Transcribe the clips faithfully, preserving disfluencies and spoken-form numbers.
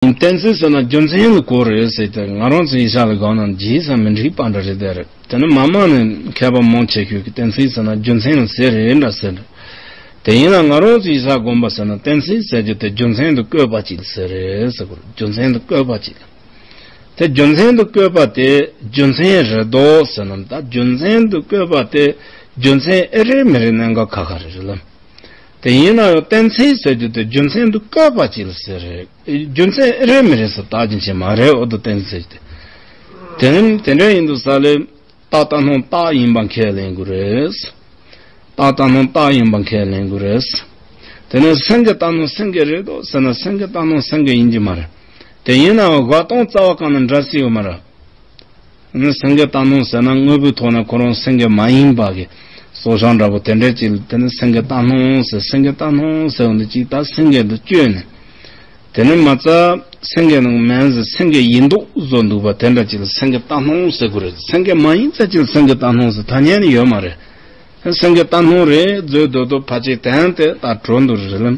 གཏན་ཚིགས་ཟེར་ན་རྒྱུ་མཚན་ལ་གོ་རེད་ཟེར་ཏེ། ང་རང་ཚོའི་ཡིག་ཆ་ལ་དགོངས་ན་རྗེས་ཟ་མི་འགྲིག་པ་འདྲ་རེད་དེ་རེད། དེ་ནི་མ་མང་ནས་མཁས་པ་མང་ཆེ་ཤོས་ཀྱིས་གཏན་ཚིགས་ཟེར་ན་རྒྱུ་མཚན་ལ་ཟེར་རེད་འདྲ་ཟེར་རེད། དེ་ཡིན་ན་ང་རང་ཚོའི་ཡིག་ཆ་དགོངས་པ་ཟེར་ན་གཏན་ཚིགས་ཟེར་རྒྱུ་དེ་རྒྱུ་མཚན་དུ་བཀོད་པ་ཅིག་ཟེར་རེད་ཟེར་གོ། རྒྱུ་མཚན་དུ་བཀོད་པ་ཅིག་དེ་རྒྱུ་མཚན་དུ་བཀོད་པ་དེ་རྒྱུ་མཚན་རེད་དོ་ཟེར་ན། ད་རྒྱུ་མཚན་དུ་བཀོད་པ་དེ་རྒྱུ་མཚན་ཨེ་རེད་མི་རེད་གནད་འགག་ཁ་ཁ་རེད་ལ། དེ་ཡིན་ན་ཡང་གཏན་ཚིགས་ཟེར་རྒྱུ་དེ་རྒྱུ་མཚན་དུ་བཀོད་པ་ཅིག་ལ་ཟེར་རེད། རྒྱུ་མཚན་ཨེ་རེད་མི་རེད་ཟེར་བཏགས་རྒྱུ་མཚན་མ་རེད། འོ་དོ་གཏན་ཚིགས་ཟེར་རྒྱུ་དེ། དེ་ནི་དེ་འདྲ་ཡིན་དུས་ས་ལས། རྟགས་རྟགས་སྣང་རྟགས་ཡིན་པ་ཁས་ལེན་དགོས་རེད། རྟགས་རྟགས་སྣང་རྟགས་ཡིན་པ་ཁས་ལེན་དགོས་རེད། དེ་ནས་སེང་གེ་རྟགས་སྣང་སེང་གེ་རེད་དོ་ཟེར་ན་སེང་གེ་རྟགས་སྣང་སེང་གེ་ཡིན་གྱི་མ་རེད། དེ་ཡིན་ནའང་དགག་སྟངས་རྩ་བ་གང་ནས་འདྲ་སྲིད་ཡོད་མ་རེད། ནི་སེང་གེ་རྟགས་སྣང་ཟེར་ན་དངོས་པོའི་ཐོག་ནས་ཁོ་རང་སེང་གེ་མ་ཡིན་པ་གི་སྲོག་ཤིང་འདྲ་པོ་དེ་འདྲ་ཅིག་ལ་དེ་ནི་སེང་གེ་རྟགས་སྣང་ཟེར། སེང་གེ་རྟགས་སྣང་ཟེར་བ་འདི་ཅིག་ད་སེང་གེ་འདི་བཅོས་ནས། དེ་ནས་མ་རྩ་སེང་གེ་ནང་མིང་ཟེར་སེང་གེ་ཡིན་མདོག་བཟོ་འདུག་པ་དེ་འདྲ་ཅིག་ལ་སེང་གེ་རྟགས་སྣང་ཟེར་དགོས་རེད། སེང་གེ་མ་ཡིན་ཙམ་ཅིག་ལ་སེང་གེ་རྟགས་སྣང་ཟེར་ཐ་སྙད་ནི་ཡོད་མ་རེད། སེང་གེ་རྟགས་སྣང་རེད་བཟོས་འདོད་འདོད་ཕལ་ཆེར་དོན་དེ་ལྟར་གྲུབ་འདུག་རེད་ལ།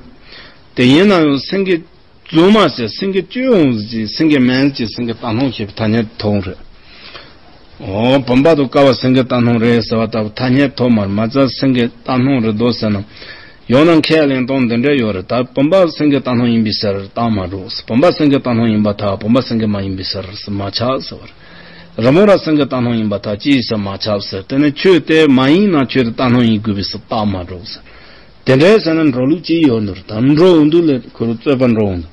དེ་ཡིན་ན་ཡང་སེང་གེ་རྫུན་མ་ཟེར་སེང་གེ་བཅོས་འོང་ཟེར་སེང་གེ་མིང་ཅིག་སེང་གེ་རྟགས་སྣང་ཞེས་པའི་ཐ་སྙད་ཐོགས་རེད། འོ་བུམ་པ་དང་ཀ་བ་སེང་གེ་རྟགས་སྣང་རེད་ཟེར་བ་ལྟ་བུ་ཐ་སྙད་ཐོགས་མར་མ་རྩ་སེང་གེ་རྟགས་སྣང་རེད་འདུག་ཟེར་ན། ཡང་ན་ཁས་ལེན་སྟངས་འདི་འདྲ་ཡོད་རེད། ད་བུམ་པ་སེང་གེ་རྟགས་སྣང་ཡིན་པའི་ཕྱིར་རྟགས་མ་གྲུབ། བུམ་པ་སེང་གེ་རྟགས་སྣང་ཡིན་པར་ཐལ། བུམ་པ་སེང་གེ་མ་ཡིན་པའི་ཕྱིར་མ་ཁྱབ་ཟེར་བ་རེད། རི་མོ་ར་སེང་གེ་རྟགས་སྣང་ཡིན་པར་ཐལ། ཅིའི་ཕྱིར་མ་ཁྱབ་ཟེར། དེ་ནི་ཆོས་དེ་མ་ཡིན་ན་ཆོས་དེ་རྟགས་སྣང་ཡིན་དགོས་པའི་ཕྱིར་རྟགས་མ་གྲུབ་ཟེར། དེ་འདྲའི་ཟེར་ན་འགྲོ་ལུགས་ཅིག་ཡོད་འདུག་ད་འགྲོ་འོང་དུས་ལས་ཁོ་རང་རྩོད་པ་འགྲོ་འོང་དུས།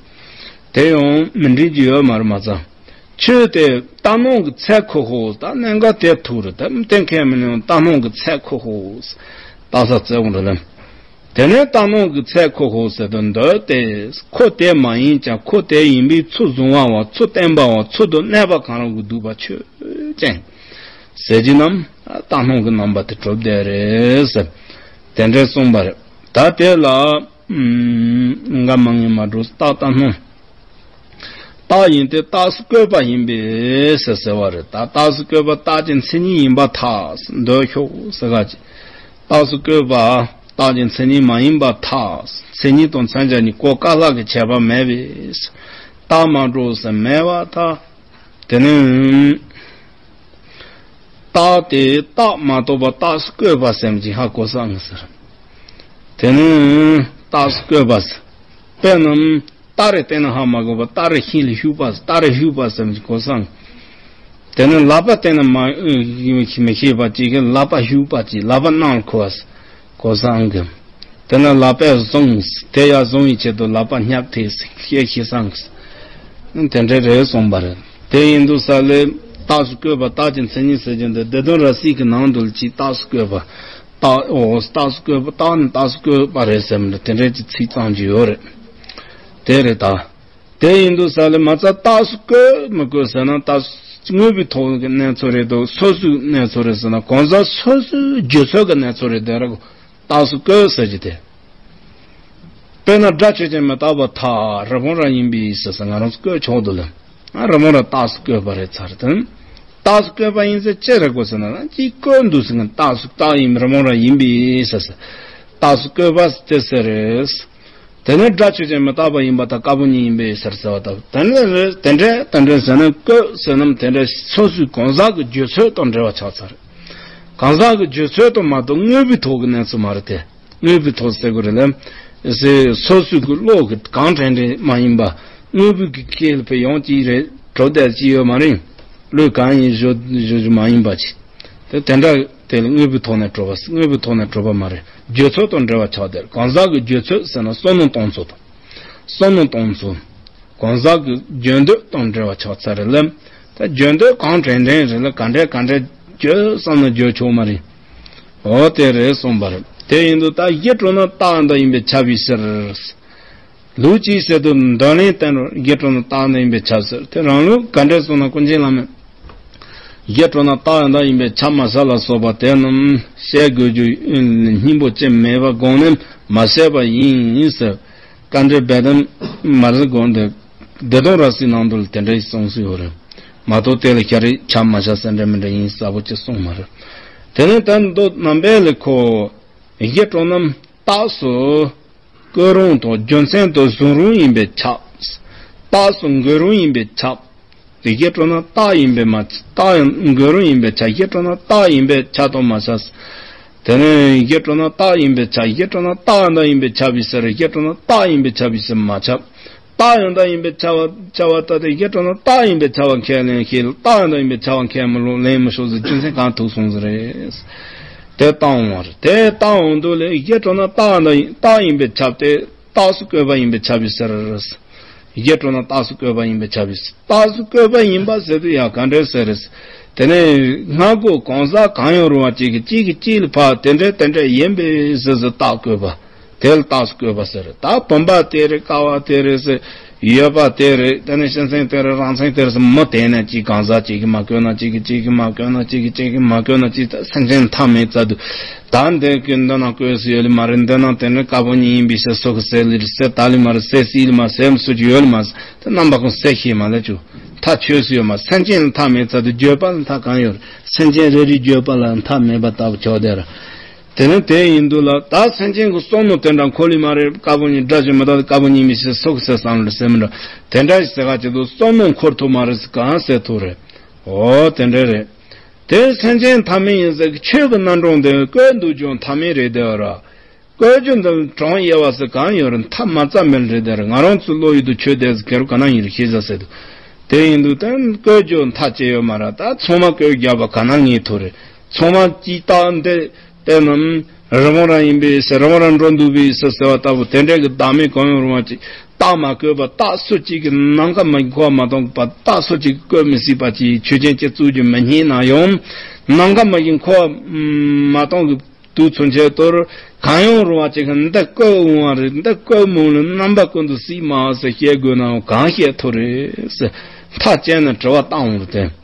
དེ་ཡང་མི་འགྲིག་རྒྱུ་ཡོད་མ་རེད་མ་རྩ། ཆོས་དེ་རྟགས་སྣང་གི་ཚད་ཁོ་ཧོ། ད་གནད་འགག་དེ་ཐུག་རེད། ད་གཏན་འཁེལ་མི་ནུས། རྟགས་སྣང་གི་ཚད་ཁོ་ཧོ། རྟགས་ས་བཙལ་འོང་རེད་ལ། དེ་ནས་རྟགས་སྣང་གི་ཚད་ཁོ་ཧོ་ཟེར་དུས་འདོད་དེ་ཁོ་དེ་མ་ཡིན་ཀྱང་ཁོ་དེ་ཡིན་པའི་ཚུལ་བཟུང་བའམ་ཚུལ་བསྟན་པའམ་ཚུལ་དུ་གནས་པ་གང་རུང་གི་སྡུད་པ་ཆོས་ཅན། ཟེར་གྱི་རྣམས་རྟགས་སྣང་གི་རྣམ་པ་དེ་གྲུབ་བསྡད་རེད་ཟེར། དེ་འདྲའི་གསུངས་པ་རེད། ད་དེ་ལ་ཨུམ། འགའ་མང་ངེས་མ་གྲུབ་རྟགས་རྟགས་སྣང་། རྟགས་ཡིན་ཏེ་རྟགས་སུ་བཀོད་པ་ཡིན་པས་ཟེར་ཟེར་བ་རེད། ད་རྟགས་སུ་བཀོད་པ་རྟགས་ཀྱི་མཚན་ཉིད་ཡིན་པར་ཐལ། འདོད་ཤོག་ཟེར་ག་ཅིག་རྟགས་སུ་བཀོད་པ་རྟགས་ཀྱི་མཚན་ཉིད་མ་ཡིན་པར་ཐལ། མཚན་ཉིད་དང་མཚོན་བྱ་གཉིས་གོ་བཀག་ལྷག་གི་ཁྱད་པར་མེད་པས། རྟགས་མ་གྲུབ་ཟེར་མེད་པར་ཐལ། དེ་ནི། རྟགས་དེ་རྟགས་མ་གཏོགས་པ་རྟགས་སུ་བཀོད་པ་ཟེར་མི་ཅིག་ཧ་གོ་སོང་ཟེར། དེ་ནི་རྟགས་སུ་བཀོད་པ་ཟེར། དཔེར་ན། སྟ་རེ་བསྟན་ན་ཧ་མ་གོ་བ་སྟ་རེ་ཤིང་ལ་ཞུགས་པ་ཟེར། སྟ་རེ་ཞུགས་པ་ཟེར་མི་ཅིག་གོ་སོང་། དེ་ནི་ལག་པ་བསྟན་ན་མ་མི་ཤེས་པ་ཅིག་གིས་ལག་པ་ཞུགས་པ་ཅིག་ལག་པ་ནང་ལ་འཁོར་བ་ཟེར་གོ་སོང་གི། དེ་ནི་ལག་པས་བཟུང་། དེ་ཡང་བཟུང་བའི་ཆེད་དུ་ལག་པ་བསྙབས་ཏེ་ཟེར་ཤེས་ཤེས་སོང་གི། དེ་འདྲ་རེད་གསུངས་པ་རེད། དེ་ཡིན་དུས་ས་ལས་རྟགས་སུ་བཀོད་པ་རྟགས་ཀྱི་མཚན་ཉིད་ཟེར་གྱི་འདུག་བདེ་དོན་རབ་གསལ་གྱི་ནང་དུ་ཅིག་རྟགས་སུ་བཀོད་པ། རྟགས་འོ་རྟགས་སུ་བཀོད་པ་རྟགས་ནི་རྟགས་སུ་བཀོད་པ་རེད་ཟེར་མི་འདུག་དེ་འདྲའི་ཅིག་ཚིག་བརྩམས་ཀྱི་ཡོད་རེད། དེ་རེད་ད། དེ་ཡིན་དུས་ས་ལས་མ་རྩ་རྟགས་སུ་བཀོད་མི་བཀོད་ཟེར་ན་རྟགས་དངོས་པོའི་ཐོག་གི་གནས་ཚུལ་རེད་འདུག་སོ་སོའི་གནས་ཚུལ་རེད་ཟེར་ན་གང་ཟག་སོ་སོའི་རྒྱུ་ཚོད་ཀྱི་གནས་ཚུལ་རེད། དེ་ར་རྟགས་སུ་བཀོད་ཟེར་གྱི་དེ། དཔེར་ན་སྒྲ་ཆོས་ཅན་མི་རྟག་པར་ཐལ། རི་བོང་རྭ་ཡིན་པའི་ཕྱིར་ཟེར་ང་རང་ཚོ་བཀོད་ཆོག་འདུག་ལ། ཨ་རི་བོང་རྭ་རྟགས་སུ་བཀོད་པ་རེད་ཚར་དང་། རྟགས་སུ་བཀོད་པ་ཡིན་ཟེར་ཅི་རེད་གོ་ཟེར་ན་ཅིག་བཀོད་འདུག་ཟེར་ན་རྟགས་སུ་རྟགས་ཡིན་རི་བོང་རྭ་ཡིན་པའི་ཕྱིར་ཟེར། རྟགས་སུ་བཀོད་པ་དེ་ཟེར་རེད། དེ་ནས་སྒྲ་ཆོས་ཅན་མི་རྟག་པ་ཡིན་པར་ཐལ། རྐང་པ་གཉིས་ཡིན་པའི་ཕྱིར་ཟེར་བ་དང་དེ་འདྲ་རེད། དེ་འདྲ་དེ་འདྲ་ཟེར་ན་བཀོད་ཟེར་ནམ་དེ་འདྲ་སོ་སོའི་གང་ཟག་གི་རྒྱུ་ཚོད་དང་འབྲེལ་བ་ཆགས་ཚར། གང་ཟག་གི་རྒྱུ་ཚོད་དང་མ་གཏོགས་དངོས་པོའི་ཐོག་གི་གནས་ཚུལ་མ་རེད་དེ། དངོས་པོའི་ཐོག་ཟེར་དགོས་རེད་ལ། སོ་སོའི་གི་བློ་གི་གང་དྲན་དྲན་མ་ཡིན་པ། དངོས་པོའི་གི་སྐད་ལ་ཕན་ཡོན་ཅིག་རེད་གྲུབ་བསྡད་ཅིག་ཡོད་མ་རེད། བློས་གང་ཡིན་བཞོ་བཞོ་རྒྱུ་མ་ཡིན་པ་ཅིག་དེ་དེ་འདྲ་དེ་ལ་དངོས་པོའི་ཐོག་ནས་གྲུབ་པ་དངོས་པོའི་ཐོག་ནས་གྲུབ་པ་མ་རེད། རྒྱུ་ཚོད་དང་འབྲེལ་བ་ཆགས་བསྡད། གང་ཟག་གི་རྒྱུ་ཚོད་ཟེར་ན་བསམ་མནོ་གཏོང་ཚུལ་དང་། བསམ་མནོ་གཏོང་ཚུལ། གང་ཟག་གི་རྒྱུ་འདོད་དང་འབྲེལ་བ་ཆགས་ཚར་རེད་ལ། ད་རྒྱུ་འདོད་གང་དྲན་དྲན་རེད་ལ་ག་འདྲས་ག་འདྲས་བརྗོད་བསམ་ན་བརྗོད་ཆོག་མ་རེད། འོ་དེ་རེད་གསུངས་པ་རེད། དེ་ཡིན་དུས་ད་གཞི་གྲུབ་ན་རྟགས་འདི་ཡིན་པས་ཁྱབ་པའི་ཕྱིར། ལུགས་ཅིག་ཟེར་དུས་འདོད་ལན་བསྟན་རོགས། གཞི་གྲུབ་ན་རྟགས་འདི་ཡིན་པས་ཁྱབ་ཟེར་དེ་རང་ལུགས་ག་འདྲས་གསུངས་ན་ཀུན་མཁྱེན་བླ་མས། གཞི་གྲུབ་ན་རྟགས་འདི་ཡིན་པས་ཁྱབ་མ་ཁྱབ་ལ་སོགས་པ་དེ་རྣམས་བཤད་དགོས་རྒྱུ་སྙིང་པོ་ཅི་མེད་པ་དགོངས་ནས་མ་བཤད་པ་ཡིན་ཟེར། བཀའ་འགྲེལ་སྦས་དོན་མ་རེད་དགོངས་ཏེ། བདེ་སྟོང་རབ་གསལ་ནང་དུ་ལ་དེ་འདྲ་ཞིག་གསུངས་སྲོལ་ཡོད་རེད། མ་གཏོགས་དེ་ལ་ཤ་རིགས་ཁྱབ་མ་ཁྱབ་ཟེར་འདྲ་མི་འདྲ་ཡིན་གསལ་པོ་ཅིག་གསུངས་མ་རེད། དེ་ནས་ད་མདོ་ནང་པའི་ལས་ཁོ། གཞི་གྲུབ་རྣམས་རྟགས་སུ་བཀོད་རུང་དང་རྒྱུ་མཚན་དུ་བཟུང་རུང་ཡིན་པས་ཁྱབ། རྟགས་སུ་འགོད་རུང་ཡིན་པས་ཁྱབ། དེ་གཞི་སྤྲོས་ན་རྟགས་ཡིན་པས་མ་རྟགས་འགོད་རུང་ཡིན་པས་ཁྱབ། གཞི་སྤྲོས་ན་རྟགས་ཡིན་པས་ཁྱབ་ཏུ་མ་ཆགས། དེ་ནས་གཞི་སྤྲོས་ན་རྟགས་ཡིན་པས་ཁྱབ། གཞི་སྤྲོས་ན་རྟགས་ཡང་དག་ཡིན་པས་ཁྱབ་པའི་ཕྱིར། གཞི་སྤྲོས་ན་རྟགས་ཡིན་པས་ཁྱབ་པའི་ཕྱིར་མ་ཁྱབ། རྟགས་ཡང་དག་ཡིན་པས་ཁྱབ་པ་ཁྱབ་པ་ལྟ་སྟེ་གཞི་སྤྲོས་ན་རྟགས་ཡིན་པས་ཁྱབ་པ་ཁས་ལེན་ཞེས་རྟགས་ཡང་དག་ཡིན་པས་ཁྱབ་པ་ཁས་མི་ལེན་ལེན་མི་ཆོག་ཟེར་རྒྱུ་མཚན་གང་ཐུག་སོང་ཟེར་རེད། དེ་རྟགས་འོང་བ་རེད། དེ་རྟགས་འོང་དུས་ལས་གཞི་སྤྲོས་ན་རྟགས་ཡང་དག་ཡིན་རྟགས་ཡིན་པས་ཁྱབ་སྟེ། རྟགས་སུ་བཀོད་པ་ཡིན་པས་ཁྱབ་པའི་ཕྱིར། གཞི་སྤྲོས་ན་རྟགས་སུ་བཀོད་པ་ཡིན་པས་ཁྱབ་པའི་ཕྱིར། རྟགས་སུ་བཀོད་པ་ཡིན་པ་ཟེར་དུས་ཡང་ག་འདྲས་ཟེར་རེད། དེ་ནས་སྔ་རྒོལ་གང་ཟག་གང་ཡང་རུང་བ་གཅིག་གིས་གཅིག་གིས་གཅིག་ལ་ཕར་དེ་འདྲས་དེ་འདྲས་ཡིན་པས་ཟེར་ཟེར་རྟགས་བཀོད་པ། དེ་ལ་རྟགས་སུ་བཀོད་པ་ཟེར། ད་བུམ་པ་དེ་རེད། ཀ་བ་དེ་རེད་ཟེར། ཡོད་པ་དེ་རེད། དེ་ནས་སྤྱི་མཚན་དེ་རེད། རང་མཚན་དེ་རེད་ཟེར་མི་དེ་ནས་གཅིག་གང་ཟག་གཅིག་གིས་མ་བཀོད་ན་གཅིག་གིས་གཅིག་གིས་མ་བཀོད་ན་གཅིག་གིས་གཅིག་གིས་མ་བཀོད་ན་གཅིག་ད་སེམས་ཅན་ཐ་མའི་རྩ་དུ། ད་འདི་གི་འདི་ན་བཀོད་སྲོལ་ཡོད་ལེ་མ་རེད། འདི་ན་དེ་ནི་ཀ་བོ་ཉིད་ཡིན་པའི་ཕྱིར་སོ་གི་ཟེར་ལེ་ཟེར་ད་ལེ་མ་རེད། ཟེར་སྲིད་ལེ་མ་ཟེར་མི་སྲིད་ཀྱི་ཡོད་ལེ་མ་ཟེར། དེ་རྣམ་པ་ཀུན་ཟེར་ཤེས་མ་ལེ་ཆུ། མཐའ་ཆོས་སུ་ཡོད་མ། སེམས་ཅན་ལ་མཐའ་མེད་ཚར་དུ་བརྗོད་པ་ལ་མཐའ་གང་ཡོད་རེད། སེམས་ཅན་རེ་རེའི་བརྗོད་པ་ལ་མཐའ་མེད་པ་ལྟ་བུ་ཆགས་བསྡད་ར། དེ་ནི་དེ་ཡིན་དུས་ལ་ད་སེམས་ཅན་གྱི་བསམ་མནོ་དེ་འདྲ་འཁོར་ལེ་མ་རེད། ཀ་བོ་ཉིད་སྒྲ་བཞིན་མི་རྟག་སྟེ་ཀ་བོ་ཉིད་ཡིན་པའི་ཕྱིར་སོ་གི་ཟེར་བསམ་ལེ་ཟེར་མི་འདྲ། དེ་འདྲ་ཞིག་ཟེར་ག་ཅིག་ཏུ་བསམ་མནོ་འཁོར་ཐུབ་མ་རེད་ཟེར་གང་ཟེར་ཐུབ་རེད། འོ་དེ་འདྲ་རེད། དེ་སེམས་ཅན་མཐའ་མེད་ཡིན་ཟེར་གི་ཆོས་ཀྱི་རྣམ་གྲངས་དེ་བཀོད་འདུག་ཀྱང་མཐའ་མེད་རེད་དེ་བ་ར། བཀོད་རྒྱུ་འདི་གྲངས་དབྱེ་བ་ཟེར་གང་ཡོད་རེད། མཐའ་མ་རྩ་མེད་རེད་དེ་ར། ང་རང་ཚོའི་བློ་ཡུལ་དུ་ཆོས་དེ་ཟེར་གེ་རུ་ག་ན་ཡིན་རེད་ཤེས་བྱ་ཟེར་དུ། དེ་ཡིན་དུས་དེ་བཀོད་རྒྱུ་མཐའ་ཅི་ཡོད་མ་ར། ད་ཚང་མ་བཀོད་རྒྱབ་པ་ག་ན་ངེས་ཐུག་རེད། ཚང་མ་ཅིག་རྟགས་འདི་དེ་རྣམས་རི་བོང་ར་ཡིན་པའི་ཟེར། རི་བོང་ར་འགྲོ་འདུག་པའི་ཟེར་ཟེར་བ་ལྟ་བུ་དེ་འདྲའི་གི་བདག་མེད་གང་ཡང་རུང་བ་ཅིག་རྟགས་མ་བཀོད་པ། རྟགས་སུ་གཅིག་གི་ནམ་མཁའ་མ་ཡིན་འཁོར་བ་མ་གཏོགས་པ། རྟགས་སུ་གཅིག་གིས་བཀོད་མི་སྲིད་པ་ཅིག་ཆོས་ཅན་གྱི་རྩོད་རྒྱུ་མི་རྙེད་ན་ཡང་། ནམ་མཁའ་མ་ཡིན་འཁོར་བ་མ་གཏོགས་ཀྱི་དུས་ཚོད་ཆེད་དུ་གང་ཡང་རུང་བ་ཅིག་གིས་འདི་བཀོད་འོང་བ་རེད། འདི་བཀོད་མོ་ལ་རྣམ་པ་ཀུན་ཏུ་སྲིད་མ་ཟེར་བཤད་དགོས་ནའང་གང་བཤད་ཐུབ་རེད་ཟེར། མཐའ་བཅད་ནས་དྲི་བ་བཏང་འོང་རེད་དེ།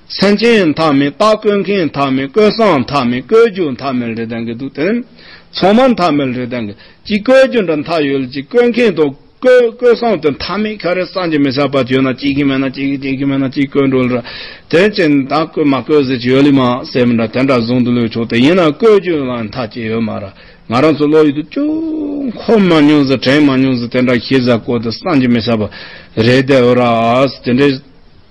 སེམས་ཅན་མཐའ་མེད། རྟགས་བཀོད་མཁན་མཐའ་མེད། བཀོད་སའང་མཐའ་མེད། བཀོད་རྒྱུ་མཐའ་མེད་རེད་དེ་གི་འདུག་དེ། ཚང་མ་མཐའ་མེད་རེད་དེ་གི། གཅིག་བཀོད་རྒྱུ་འདྲ་མཐའ་ཡོད་ལ་གཅིག་བཀོད་མཁན་དང་བཀོད་བཀོད་སའང་དེ་མཐའ་མེད་ཁ་རེ་བསམ་གྱིས་མི་ཁྱབ་པ་བྱོས་ན་གཅིག་གིས་མེད་ན་གཅིག་གིས་གཅིག་གིས་མེད་ན་གཅིག་བཀོད་འགྲོ་ལ་ར། དེ་ཅན་ད་བཀོད་མ་བཀོད་ཟེར་གྱི་ཡོད་ལེ་མ་ཟེར་མི་འདྲ་དེ་འདྲ་བཟུང་དུ་ལོས་ཆོག་དེ་ཡིན་ན་བཀོད་རྒྱུ་ལ་མཐའ་ཅི་ཡོད་མ་ར། ང་རང་ཚོ་བློ་ཡུལ་དུ་ཅུང་འཁོར་མ་མྱོང་ཟེར་དྲན་མ་མྱོང་ཟེར་དེ་འདྲ་ཤེས་བྱ་བཀོད་དེ་བསམ་གྱིས་མི་ཁྱབ་པ་རེད་དེ་འོ་ར། དེ་འདྲའི་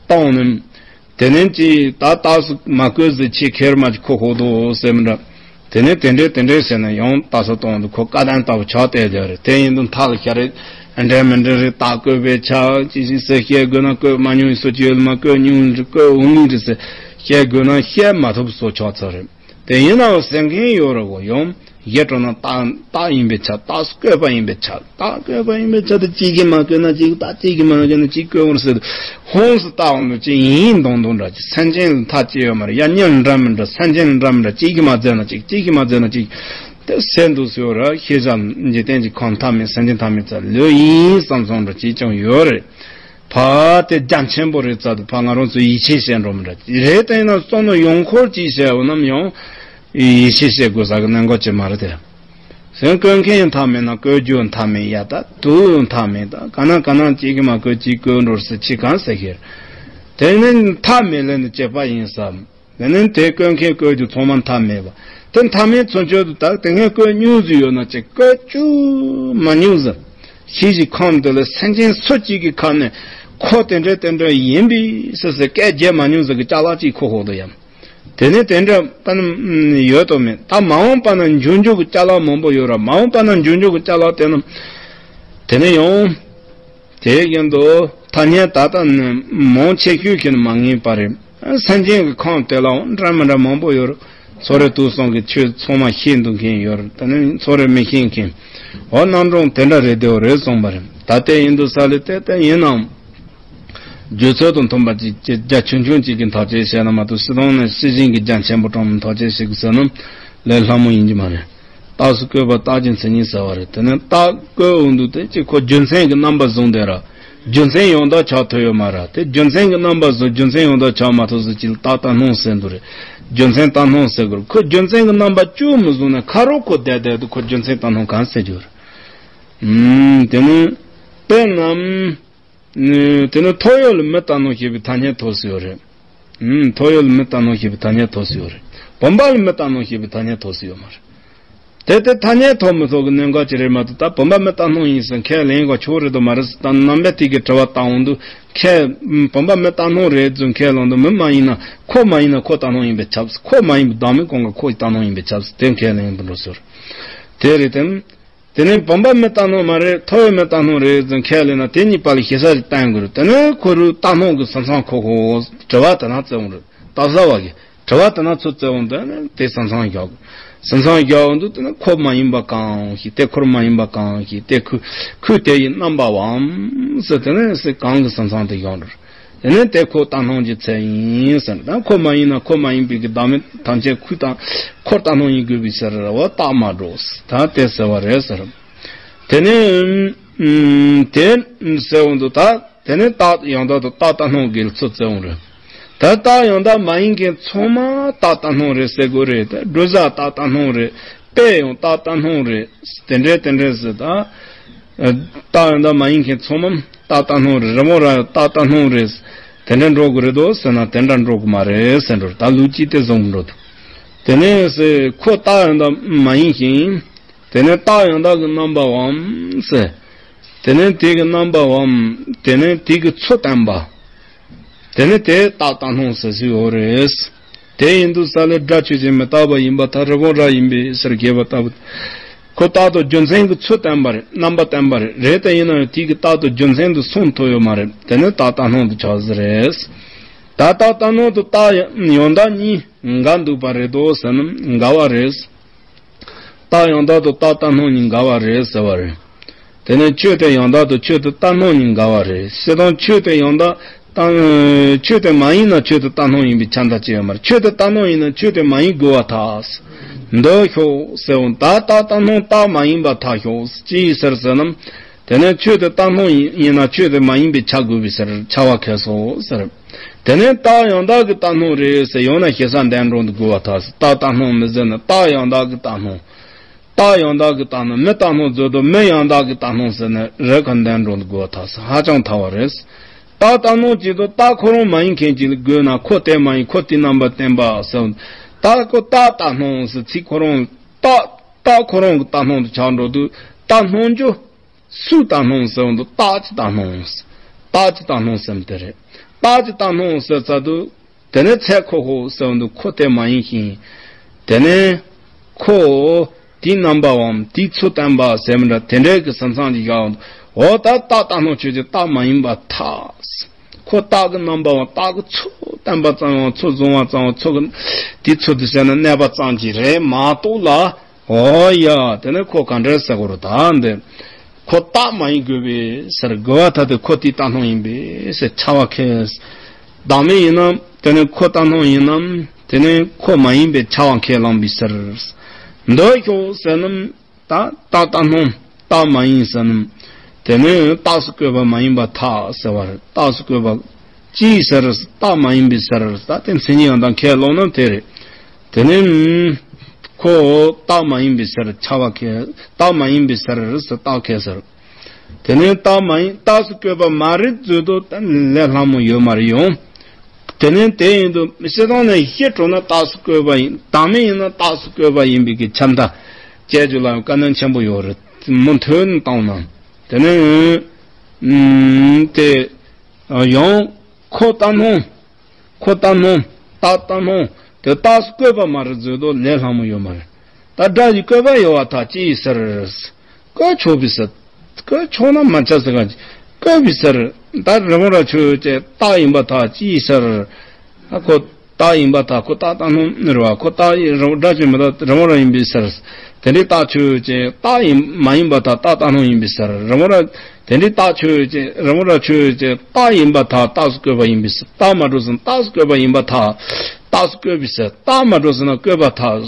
བཏང་ནས། དེ་ནས་ཅི་ད་རྟགས་སུ་མ་བཀོད་ཟེར་ཆེ་ཁེར་མ་ཅིག་ཁོ་ཁོ་དོ་ཟེར་མི་འདྲ། དེ་ནས་དེ་འདྲས་དེ་འདྲས་ཟེར་ན་ཡང་རྟགས་སུ་གཏོང་དུ་ཁོ་བཀའ་གདམས་ལྟ་བུ་ཆགས་བསྡད་ཡོད་རེད། དེ་ཡིན་དུས་མཐའ་ལ་ཤར་རེད། འདྲ་མི་འདྲ་རེད། རྟགས་བཀོད་པའི་ཆ་ཅི་ཞིག་ཟེར་བཤད་དགོས་ན་བཀོད་མ་མྱོང་ཡིན་སོ་ཅི་ཡོད་ལ་མ་བཀོད་མྱོང་ཡིན་བཀོད་འོང་ངེས་རེད་ཟེར་བཤད་དགོས་ན་བཤད་མ་ཐུབ་སོ་ཆགས་ཚར་རེད། དེ་ཡིན་ནའང་ཟེར་མཁན་ཡོད་རེད་གོ་ཡང་། གཞི་སྤྲོས་ན་རྟགས་རྟགས་ཡིན་པའི་ཆ། རྟགས་སུ་བཀོད་པ་ཡིན་པའི་ཆ། རྟགས་བཀོད་པ་ཡིན་པའི་ཆ་དེ་གཅིག་གིས་མ་བཀོད་ན་གཅིག་རྟགས་གཅིག་གིས་མ་བཀོད་ན་གཅིག་བཀོད་འོང་ཟེར་དུས་ཧོང་སུ་རྟགས་འོང་དུས་གཅིག་ཡིན་མདོག་མདོག་འདྲ་གཅིག་སེམས་ཅན་ལ་མཐའ་གཅིག་ཡོད་མ་རེད། ཡང་གཉིས་འདྲ་མི་འདྲ་སེམས་ཅན་ལ་འདྲ་མི་འདྲ་གཅིག་གིས་མ་བརྩད་ན་གཅིག་གཅིག་གིས་མ་བརྩད་ན་གཅིག་དེ་སེམས་འདུག་ཟེར་བ་ར། ཤེས་བྱ་འཇིག་རྟེན་གྱི་ཁམས་མཐའ་མེད་སེམས་ཅན་མཐའ་མེད་ཙམ་ལོས་ཡིན་བསམ་སོང་འདྲ་གཅིག་ཀྱང་ཡོད་རེད། ཕ་དེ་རྒྱ་ཆེན་པོ་རེད་ཙ་དུ་ཕ་ང་རང་ཚོ་ཡིད་ཆེས་བྱེད་འགྲོ་མི་འདྲ་རེད། དེ་ཡིན་ན་བསམ་བློ་ཡོང་འཁོར་གཅིག་བྱས་འོ་ནམ་ཡང་ཡིད་ཆེས་བྱེད་དགོས་ས་གི་གནད་འགག་ཅིག་མ་རེད་དེ། སེམས་བཀོད་མཁན་མཐའ་མེད་ན་བཀོད་རྒྱུ་མཐའ་མེད་ཡ་ད་དུ་མཐའ་མེད་ད་ག་ན་ག་ན་གཅིག་གིས་མ་བཀོད་གཅིག་བཀོད་འགྲོ་ཟེར་ཅི་གང་ཟེར་ཤེར། དེ་ནི་མཐའ་མེད་ལས་ནི་བཅད་པ་ཡིན་བསམ། དེ་ནི་དེ་བཀོད་མཁན་བཀོད་རྒྱུ་ཚང་མ་མཐའ་མེད་པ། དེ་མཐའ་མེད་ཚུན་ཆོད་དུ་ད་དེ་སྔའི་བཀོད་མྱོང་ཟིག་ཡོད་ན་ཅིག་བཀོད་བཅུག་མ་མྱོང་ཟིག་ཤེས་བཞིན་ཁམས་འདི་ལ་སེམས་ཅན་སུ་གཅིག་གི་ཁ་ནས་ཁོ་དེ་འདྲ་དེ་འདྲ་ཡིན་པས་ཟེར་ཟེར་སྐད་རྒྱབ་མ་མྱོང་ཟིག་གི་ཅ་ལག་ཅིག་ཁོ་ཧོག་ཏུ་ཡང་། དེ་ནས་དེ་འདྲ་ད་ནི་ཡོད་དོ་མེད་ད་མ་འོངས་པ་ན་འབྱུང་འགྱུར་གྱི་ཅ་ལག་མང་པོ་ཡོད་ར། མ་འོངས་པ་ན་འབྱུང་འགྱུར་གྱི་ཅ་ལག་དེ་ནི་དེ་ནི་ཡང་། དེ་བཞིན་དུ་ཐ་སྙད་ད་ལྟ་ནི་མང་ཆེ་ཤོས་ཀྱིས་མ་ངེས་པ་རེད། སེམས་ཅན་གྱི་ཁམས་དེ་ལའང་འདྲ་མི་འདྲ་མང་པོ་ཡོད་རེད། ཚོ་རེ་དུག་གསུམ་གྱི་ཆོས་ཚང་མ་ཤེས་འདུག་མཁན་ཡོད་རེད། དེ་ནི་ཚོ་རེ་མི་ཤེས་མཁན། འོ་རྣམ་གྲངས་དེ་འདྲ་རེད་དེ་འོ་རེད་གསུངས་པ་རེད། ད་ལྟའི་ཡིན་དུས་ས་ལེ་ཏེ་ཏེ་ཡིན་ནའང་། རྒྱུ་ཚོད་དང་མཐུན་པ་ཅིག་ཅིག་རྒྱ་ཆུང་ཆུང་ཅིག་གིས་འཐབ་རྩོད་བྱས་ན་མ་གཏོགས་སྤྱིར་བཏང་ནས་སྲིད་ཞིང་གི་རྒྱ་ཆེན་པོ་གྲོང་མི་འཐབ་རྩོད་བྱེད་དགོས་ཟེར་ན་ལས་སླ་མོ་ཡིན་གྱི་མ་རེད། རྟགས་སུ་བཀོད་པ་རྟགས་ཀྱི་མཚན་ཉིད་ཟེར་བ་རེད། དེ་ནས་རྟགས་བཀོད་འོང་དུས་དེ་ཅིག་ཁོ་རྒྱུ་མཚན་གྱི་རྣམ་པ་བཟུང་བསྡད་ར། རྒྱུ་མཚན་ཡང་དག་ཆགས་ཐུབ་ཡོད་མ་རེད། དེ་རྒྱུ་མཚན་གྱི་རྣམ་པ་བཟུང་རྒྱུ་མཚན་ཡང་དག་ཆགས་མ་ཐུབ་ཟེར་ཅིག་ལ་རྟགས་ལྟ་སྣང་ཟེར་དགོས་རེད། རྒྱུ་མཚན་ལྟ་སྣང་ཟེར་དགོས་རེད། ཁོ་རྒྱུ་མཚན་གྱི་རྣམ་པ་ཅུང་མི་བཟུང་ན་ཁ་རོག་ཁོ་བསྡད་བསྡད་དུས་ཁོ་རྒྱུ་མཚན་ལྟ་སྣང་གང་ཟེར་རྒྱུ་རེད། ཨུམ། དེ་ནི་དཔེར་ན། དེ་ནི་ཐོ་ཡོད་ལ་མི་ལྟ་སྣང་ཞེས་པའི་ཐ་སྙད་ཐོགས་སུ་ཡོད་རེད། ཨུམ། ཐོ་ཡོད་ལ་མི་ལྟ་སྣང་ཞེས་པའི་ཐ་སྙད་ཐོགས་སུ་ཡོད་རེད། བུམ་པ་ལ་མི་ལྟ་སྣང་ཞེས་པའི་ཐ་སྙད་ཐོགས་སུ་ཡོད་མ་རེད། དེ་དེ་ཐ་སྙད་ཐོབ་མི་ཐོབ་ཀྱི་གནད་འགག་ཅིག་རེད་མ་གཏོགས། ད་བུམ་པ་མི་རྟག་སྣང་ཡིན་ཟེར་ཁས་ལེན་ག་ཆོག་རེད་དོ་མ་རེད་ཟེར། ད་རྣམ་པའི་ཐད་ཀྱི་དྲི་བ་བཏང་འོང་དུས་ཁས་བུམ་པ་མི་རྟག་སྣང་རེད་ཟེར་ཁས་ལེན་དུས། མི་མ་ཡིན་ན་ཁོ་མ་ཡིན་ན་ཁོ་རྟག་སྣང་ཡིན་པས་ཁྱབ་ཟེར། ཁོ་མ་ཡིན་པའི་བདག་མེད་ཀུན་དགའ་ཁོ་རྟག་སྣང་ཡིན་པས་ཁྱབ་ཟེར། དེ་ཁས་ལེན་པ་འགྲོ་ཟེར། དེ་རེད་དེ། དེ་ནས་བུམ་པ་མི་རྟག་སྣང་མ་རེད། ཐོབ་པའི་མི་རྟག་སྣང་རེད་ཟེར་ཁས་ལེན་ན། དེ་གཉིས་བར་ལ་ཞེ་ས་ཞིག་བསྟན་དགོས་རེད། དེ་ནས་ཁོ་རུ་རྟག་སྣང་གི་སེམས་ཙམ་ཁོ་ཁོ་དྲི་བ་དེ་ན་བརྩི་འོང་རེད། ལྟ་ས་བ་གི་དྲི་བ་དེ་ན་ཚུར་བརྩི་འོང་དུས་ནི་དེ་སེམས་ཙམ་བཞག་དགོས། སེམས་ཙམ་བཞག་འོང་དུས་དེ་ནི་ཁོ་མ་ཡིན་པ་གང་ཞིག། དེ་ཁོར་མ་ཡིན་པ་གང་ཞིག། དེ་ཁོ་ཁོ་དེ་ཡི་རྣམ་པའམ་ཟེར། དེ་ནི་སེ་གང་གི་སེམས་ཙམ་དེ་བཞག་འགྲོ། དེ་ནས་དེ་ཁོ་རྟག་སྣང་གི་ཚད་ཡིན་ཟེར། ད་ཁོ་མ་ཡིན་ན་ཁོ་མ་ཡིན་པའི་གི་བདག་མེད་ཐམས་ཅད་ཁོ་དང་ཁོ་རྟག་སྣང་ཡིན་དགོས་པའི་ཕྱིར་རོ། རྟག་མ་གྲུབ། ད་དེ་ཟེར་བ་རེད་ཟེར། དེ་ནས་ཨུམ་དེ་ཟེར་འོང་དུས། ད་དེ་ནས་རྟགས་ཡང་དག་དང་རྟགས་རྟག་སྣང་གི་ཚུལ་བརྩི་འོང་རེད། ད་རྟགས་ཡང་དག་མ་ཡིན་མཁན་ཚང་མ་རྟགས་རྟག་སྣང་རེད་ཟེར་དགོས་རེད། ད་བགྲོད་བྱ་རྟགས་རྟག་སྣང་རེད། དཔེ་ཡང་རྟགས་རྟག་སྣང་རེད། དེ་འདྲས་དེ་འདྲས་ཟེར། ད་རྟགས་ཡང་དག་མ་ཡིན་མཁན་ཚང་མ་རྟགས་རྟག་སྣང་རེད། རི་བོང་རྭ་ཡང་རྟགས་རྟག་སྣང་རེད། དེ་འདྲ་འགྲོ་དགོས་རེད་དོ་ཟེར་ན། དེ་འདྲ་འགྲོ་གི་མ་རེད་ཟེར་འགྲོ། ད་ལུགས་ཀྱིས་དེ་བཟུང་འགྲོ་ཐུབ། དེ་ནས་ཟེར་ཁོ་རྟགས་ཡང་དག་མ་ཡིན་ཞིང་། དེ་ནས་རྟགས་ཡང་དག་གི་རྣམ་པའམ་ཟེར། དེ་ནས་དེ་གི་རྣམ་པའམ། དེ་ནས་དེ་གི་ཚུལ་བསྟན་པ། དེ་ནི་དེ་རྟགས་རྟག་སྣང་ཟེར་སྲོལ་ཡོད་རེད། དེ་ཡིན་དུས་ས་ལས་སྒྲ་ཆོས་ཅན་མི་རྟག་པ་ཡིན་པར་ཐལ། རི་བོང་རྭ་ཡིན་པའི་ཕྱིར་རྒྱས་པ་ལྟ་བུ། ཁོ་རྟག་ཏུ་རྒྱུ་མཚན་གྱི་ཚུལ་བསྟན་པ་རེད། རྣམ་པ་བསྟན་པ་རེད། རེད་དེ་ཡིན་ན་ཡང་དེ་གི་རྟག་ཏུ་རྒྱུ་མཚན་དུ་སོང་ཐུབ་ཡོད་མ་རེད། དེ་ནི་རྟགས་རྟག་སྣང་དུ་ཆགས་ས་རེད། ད་རྟགས་རྟག་སྣང་དུ་རྟགས་ཡང་དག་གཉིས་འགལ་འདུག་པ་རེད་དོ་ཟེར་ན། འགལ་བ་རེད། རྟགས་ཡང་དག་དང་རྟགས་རྟག་སྣང་གཉིས་འགལ་བ་རེད་ཟེར་བ་རེད། དེ་ནས་ཆོས་དེ་ཡང་དག་དང་ཆོས་དེ་རྟག་སྣང་གཉིས་འགལ་བ་རེད། སྤྱིར་བཏང་ཆོས་དེ་ཡང་དག་རྟག་ཆོས་དེ་མ་ཡིན་ན་ཆོས་དེ་རྟག་སྣང་ཡིན་པའི་ཁྱབ་མཐའ་ཅི་ཡོད་མ་རེད། ཆོས་དེ་རྟག་སྣང་ཡིན་ན་ཆོས་དེ་མ་ཡིན་དགོས་པར་ཐལ། འདོད་ཤོག་ཟེར་འོང་། ད་རྟགས་རྟག་སྣང་རྟགས་མ་ཡིན་པར་ཐལ་ཤོག་ཅི་ཡིན་ཟེར་ཟེར་ན། དེ་ནས་ཆོས་དེ་རྟག་སྣང་ཡིན་ཡིན་ན་ཆོས་དེ་མ་ཡིན་པའི་ཁྱབ་དགོས་པའི་ཕྱིར་ཁྱབ་པ་ཁེལ་སོང་ཟེར། དེ་ནས་རྟགས་ཡང་དག་གི་རྟག་སྣང་རེད་ཟེར་ཡང་ན་ཞེ་ས་འདས་འགྲོ་འདུག་དགོས་པར་ཐལ་ཟེར། རྟགས་རྟག་སྣང་མི་ཟེར་ན་རྟགས་ཡང་དག་གི་རྟག་སྣང་། རྟགས་ཡང་དག་གི་རྟག་སྣང་། མི་རྟག་སྣང་བརྗོད་དུས་མི་ཡང་དག་གི་རྟག་སྣང་ཟེར་ན་རེད་ཁ་འདས་འགྲོ་འདུག་དགོས་པར་ཐལ་ཟེར། ཧ་ཅང་ཐལ་བ་རེད། རྟགས་རྟག་སྣང་བྱེད་དུས་རྟགས་ཁོ་རང་མ་ཡིན་མཁན་ཅིག་ལ་དགོས་ན། ཁོ་དེ་མ་ཡིན། ཁོ་དེའི་རྣམ་པ་བསྟན་པ་ཟེར། རྟགས་ཁོ་རྟགས་རྟག་སྣང་ཟེར་ཚིག་ཁོ་རང་རྟགས་རྟགས་ཁོ་རང་གི་རྟག་སྣང་དུ་ཆགས་འགྲོ་དུས། རྟགས་སྣང་རྒྱུ། སུའི་རྟགས་སྣང་ཟེར་འོང་དུས་རྟགས་ཀྱི་རྟགས་སྣང་། རྟགས་ཀྱི་རྟགས་སྣང་ཟེར་དེ་རེད། རྟགས་ཀྱི་རྟགས་སྣང་ཟེར་ཚར་དུས། དེ་ནས་ཚད་ཁོ་ཁོ་ཟེར་འོང་དུས་ཁོ་དེ་མ་ཡིན་ཞིང་། དེ་ནས་ཁོ་དེའི་རྣམ་པའམ་དེའི་ཚུལ་བསྟན་པ་ཟེར་མི་འདྲ་དེ་འདྲའི་གི་སེམས་ཙམ་གྱི་བཞག་འོང་དུས། འོ་ད་རྟགས་རྟག་སྣང་ཆོས་ཅན་རྟགས་མ་ཡིན་པར་ཐལ། ཁོ་རྟགས་ཀྱི་རྣམ་པའམ་རྟགས་ཀྱི་ཚུལ་བསྟན་པ་ཙམ་ཡང་ཚུལ་བཟུང་བ་ཙམ་ཡང་ཚུལ་གྱི་དེའི་ཚུལ་དུ་བྱས་ན་གནས་པ་ཙམ་གྱིས་རེད་མ་གཏོགས་ལ། འོ་ཡ། དེ་ནས་ཁོ་ག་འདྲ་ཟེར་དགོས་རེད། ད་འདི་ཁོ་རྟགས་མ་ཡིན་དགོས་པའི་ཕྱིར་དགོས་པར་ཐལ་ཏེ། ཁོ་དེའི་རྟག་སྣང་ཡིན་པའི་ཕྱིར་ཁྱབ་པ་ཁེལ། བདག་མེད་ཡིན་ན་དེ་ནས་ཁོ་རྟག་སྣང་ཡིན་ན་དེ་ནས་ཁོ་མ་ཡིན་པའི་ཁྱབ་པ་ཁས་བླངས་པའི་ཕྱིར། འདོད་ཤོག་ཟེར་ན། ད་རྟགས་རྟག་སྣང་རྟགས་མ་ཡིན་ཟེར་ན། དེ་ནས་རྟགས་སུ་བཀོད་པ་མ་ཡིན་པར་ཐལ་ཟེར་བ་རེད། རྟགས་སུ་བཀོད་པ་ཅིའི་ཕྱིར། རྟགས་མ་ཡིན་པའི་ཕྱིར། ད་དེ་མཚན་ཉིད་ཡང་དག་ཁས་བླངས་ན་དེ་རེད། དེ་ནས་ཁོ་རྟགས་མ་ཡིན་པའི་ཕྱིར་ཁྱབ་པ་ཁས། རྟགས་མ་ཡིན་པའི་ཕྱིར་ཟེར་རྟགས་ཁས་ཟེར། དེ་ནས་རྟགས་མ་ཡིན། རྟགས་སུ་བཀོད་པ་མ་རེད་བརྗོད་དུས་ད་ལས་སླ་མོ་ཡོད་མ་རེད་ཡོང་། དེ་ནས་དེ་ཡིན་དུས་སྤྱིར་བཏང་ནས་ཤེས་གྲུབ་ན་རྟགས་སུ་བཀོད་པ་ཡིན། བདག་མེད་ཡིན་ན་རྟགས་སུ་བཀོད་པ་ཡིན་པའི་གི་ཁྱབ་མཐའ་བཅད་རྒྱུ་ལ་ཡང་དཀའ་གནད་ཆེན་པོ་ཡོད་རེད། མུ་མཐུད་ནས་བཏང་ན། དེ་ནས་ཨུམ་དེ་ཡང་ཁོ་རྟག་སྣང་། ཁོ་རྟག་སྣང་། རྟགས་རྟག་སྣང་། དེ་རྟགས་སུ་བཀོད་པ་མ་རེད་བརྗོད་དུས་ལས་སླ་མོ་ཡོད་མ་རེད། ད་སྒྲ་ཡི་བཀོད་པ་ཡོད་པར་ཐལ་ཅི་ཡི་ཟེར། བཀོད་ཆོག་པའི་ཟེར། བཀོད་ཆོག་ན་མ་ཆགས་ཟེར་ག་བཀོད་པའི་ཟེར། ད་རི་བོང་རྭ་ཆོས་ཅན་རྟགས་ཡིན་པར་ཐལ་ཅི་ཡི་ཟེར། ཨ་ཁོ་རྟགས་ཡིན་པར་ཐལ། ཁོ་རྟགས་རྟག་སྣང་རེད་བ། ཁོ་རྟགས་ཡིན་རི་བོང་སྒྲ་ཆོས་མི་རྟག་རི་བོང་རྭ་ཡིན་པའི་ཟེར། དེ་འདྲའི་རྟགས་ཆོས་ཅན་རྟགས་ཡིན་མ་ཡིན་པར་ཐལ། རྟགས་རྟག་སྣང་ཡིན་པའི་ཟེར། རི་བོང་རྭ། དེ་འདྲའི་རྟགས་ཆོས་ཅན་རི་བོང་རྭ་ཆོས་ཅན་རྟགས་ཡིན་པར་ཐལ། རྟགས་སུ་བཀོད་པ་ཡིན་པའི་ཟེར། རྟགས་མ་གྲུབ་ཟེར་ན་རྟགས་སུ་བཀོད་པ་ཡིན་པར་ཐལ། རྟགས་སུ་བཀོད་པའི་ཟེར། རྟགས་མ་གྲུབ་ཟེར་ན་བཀོད་པར་ཐལ།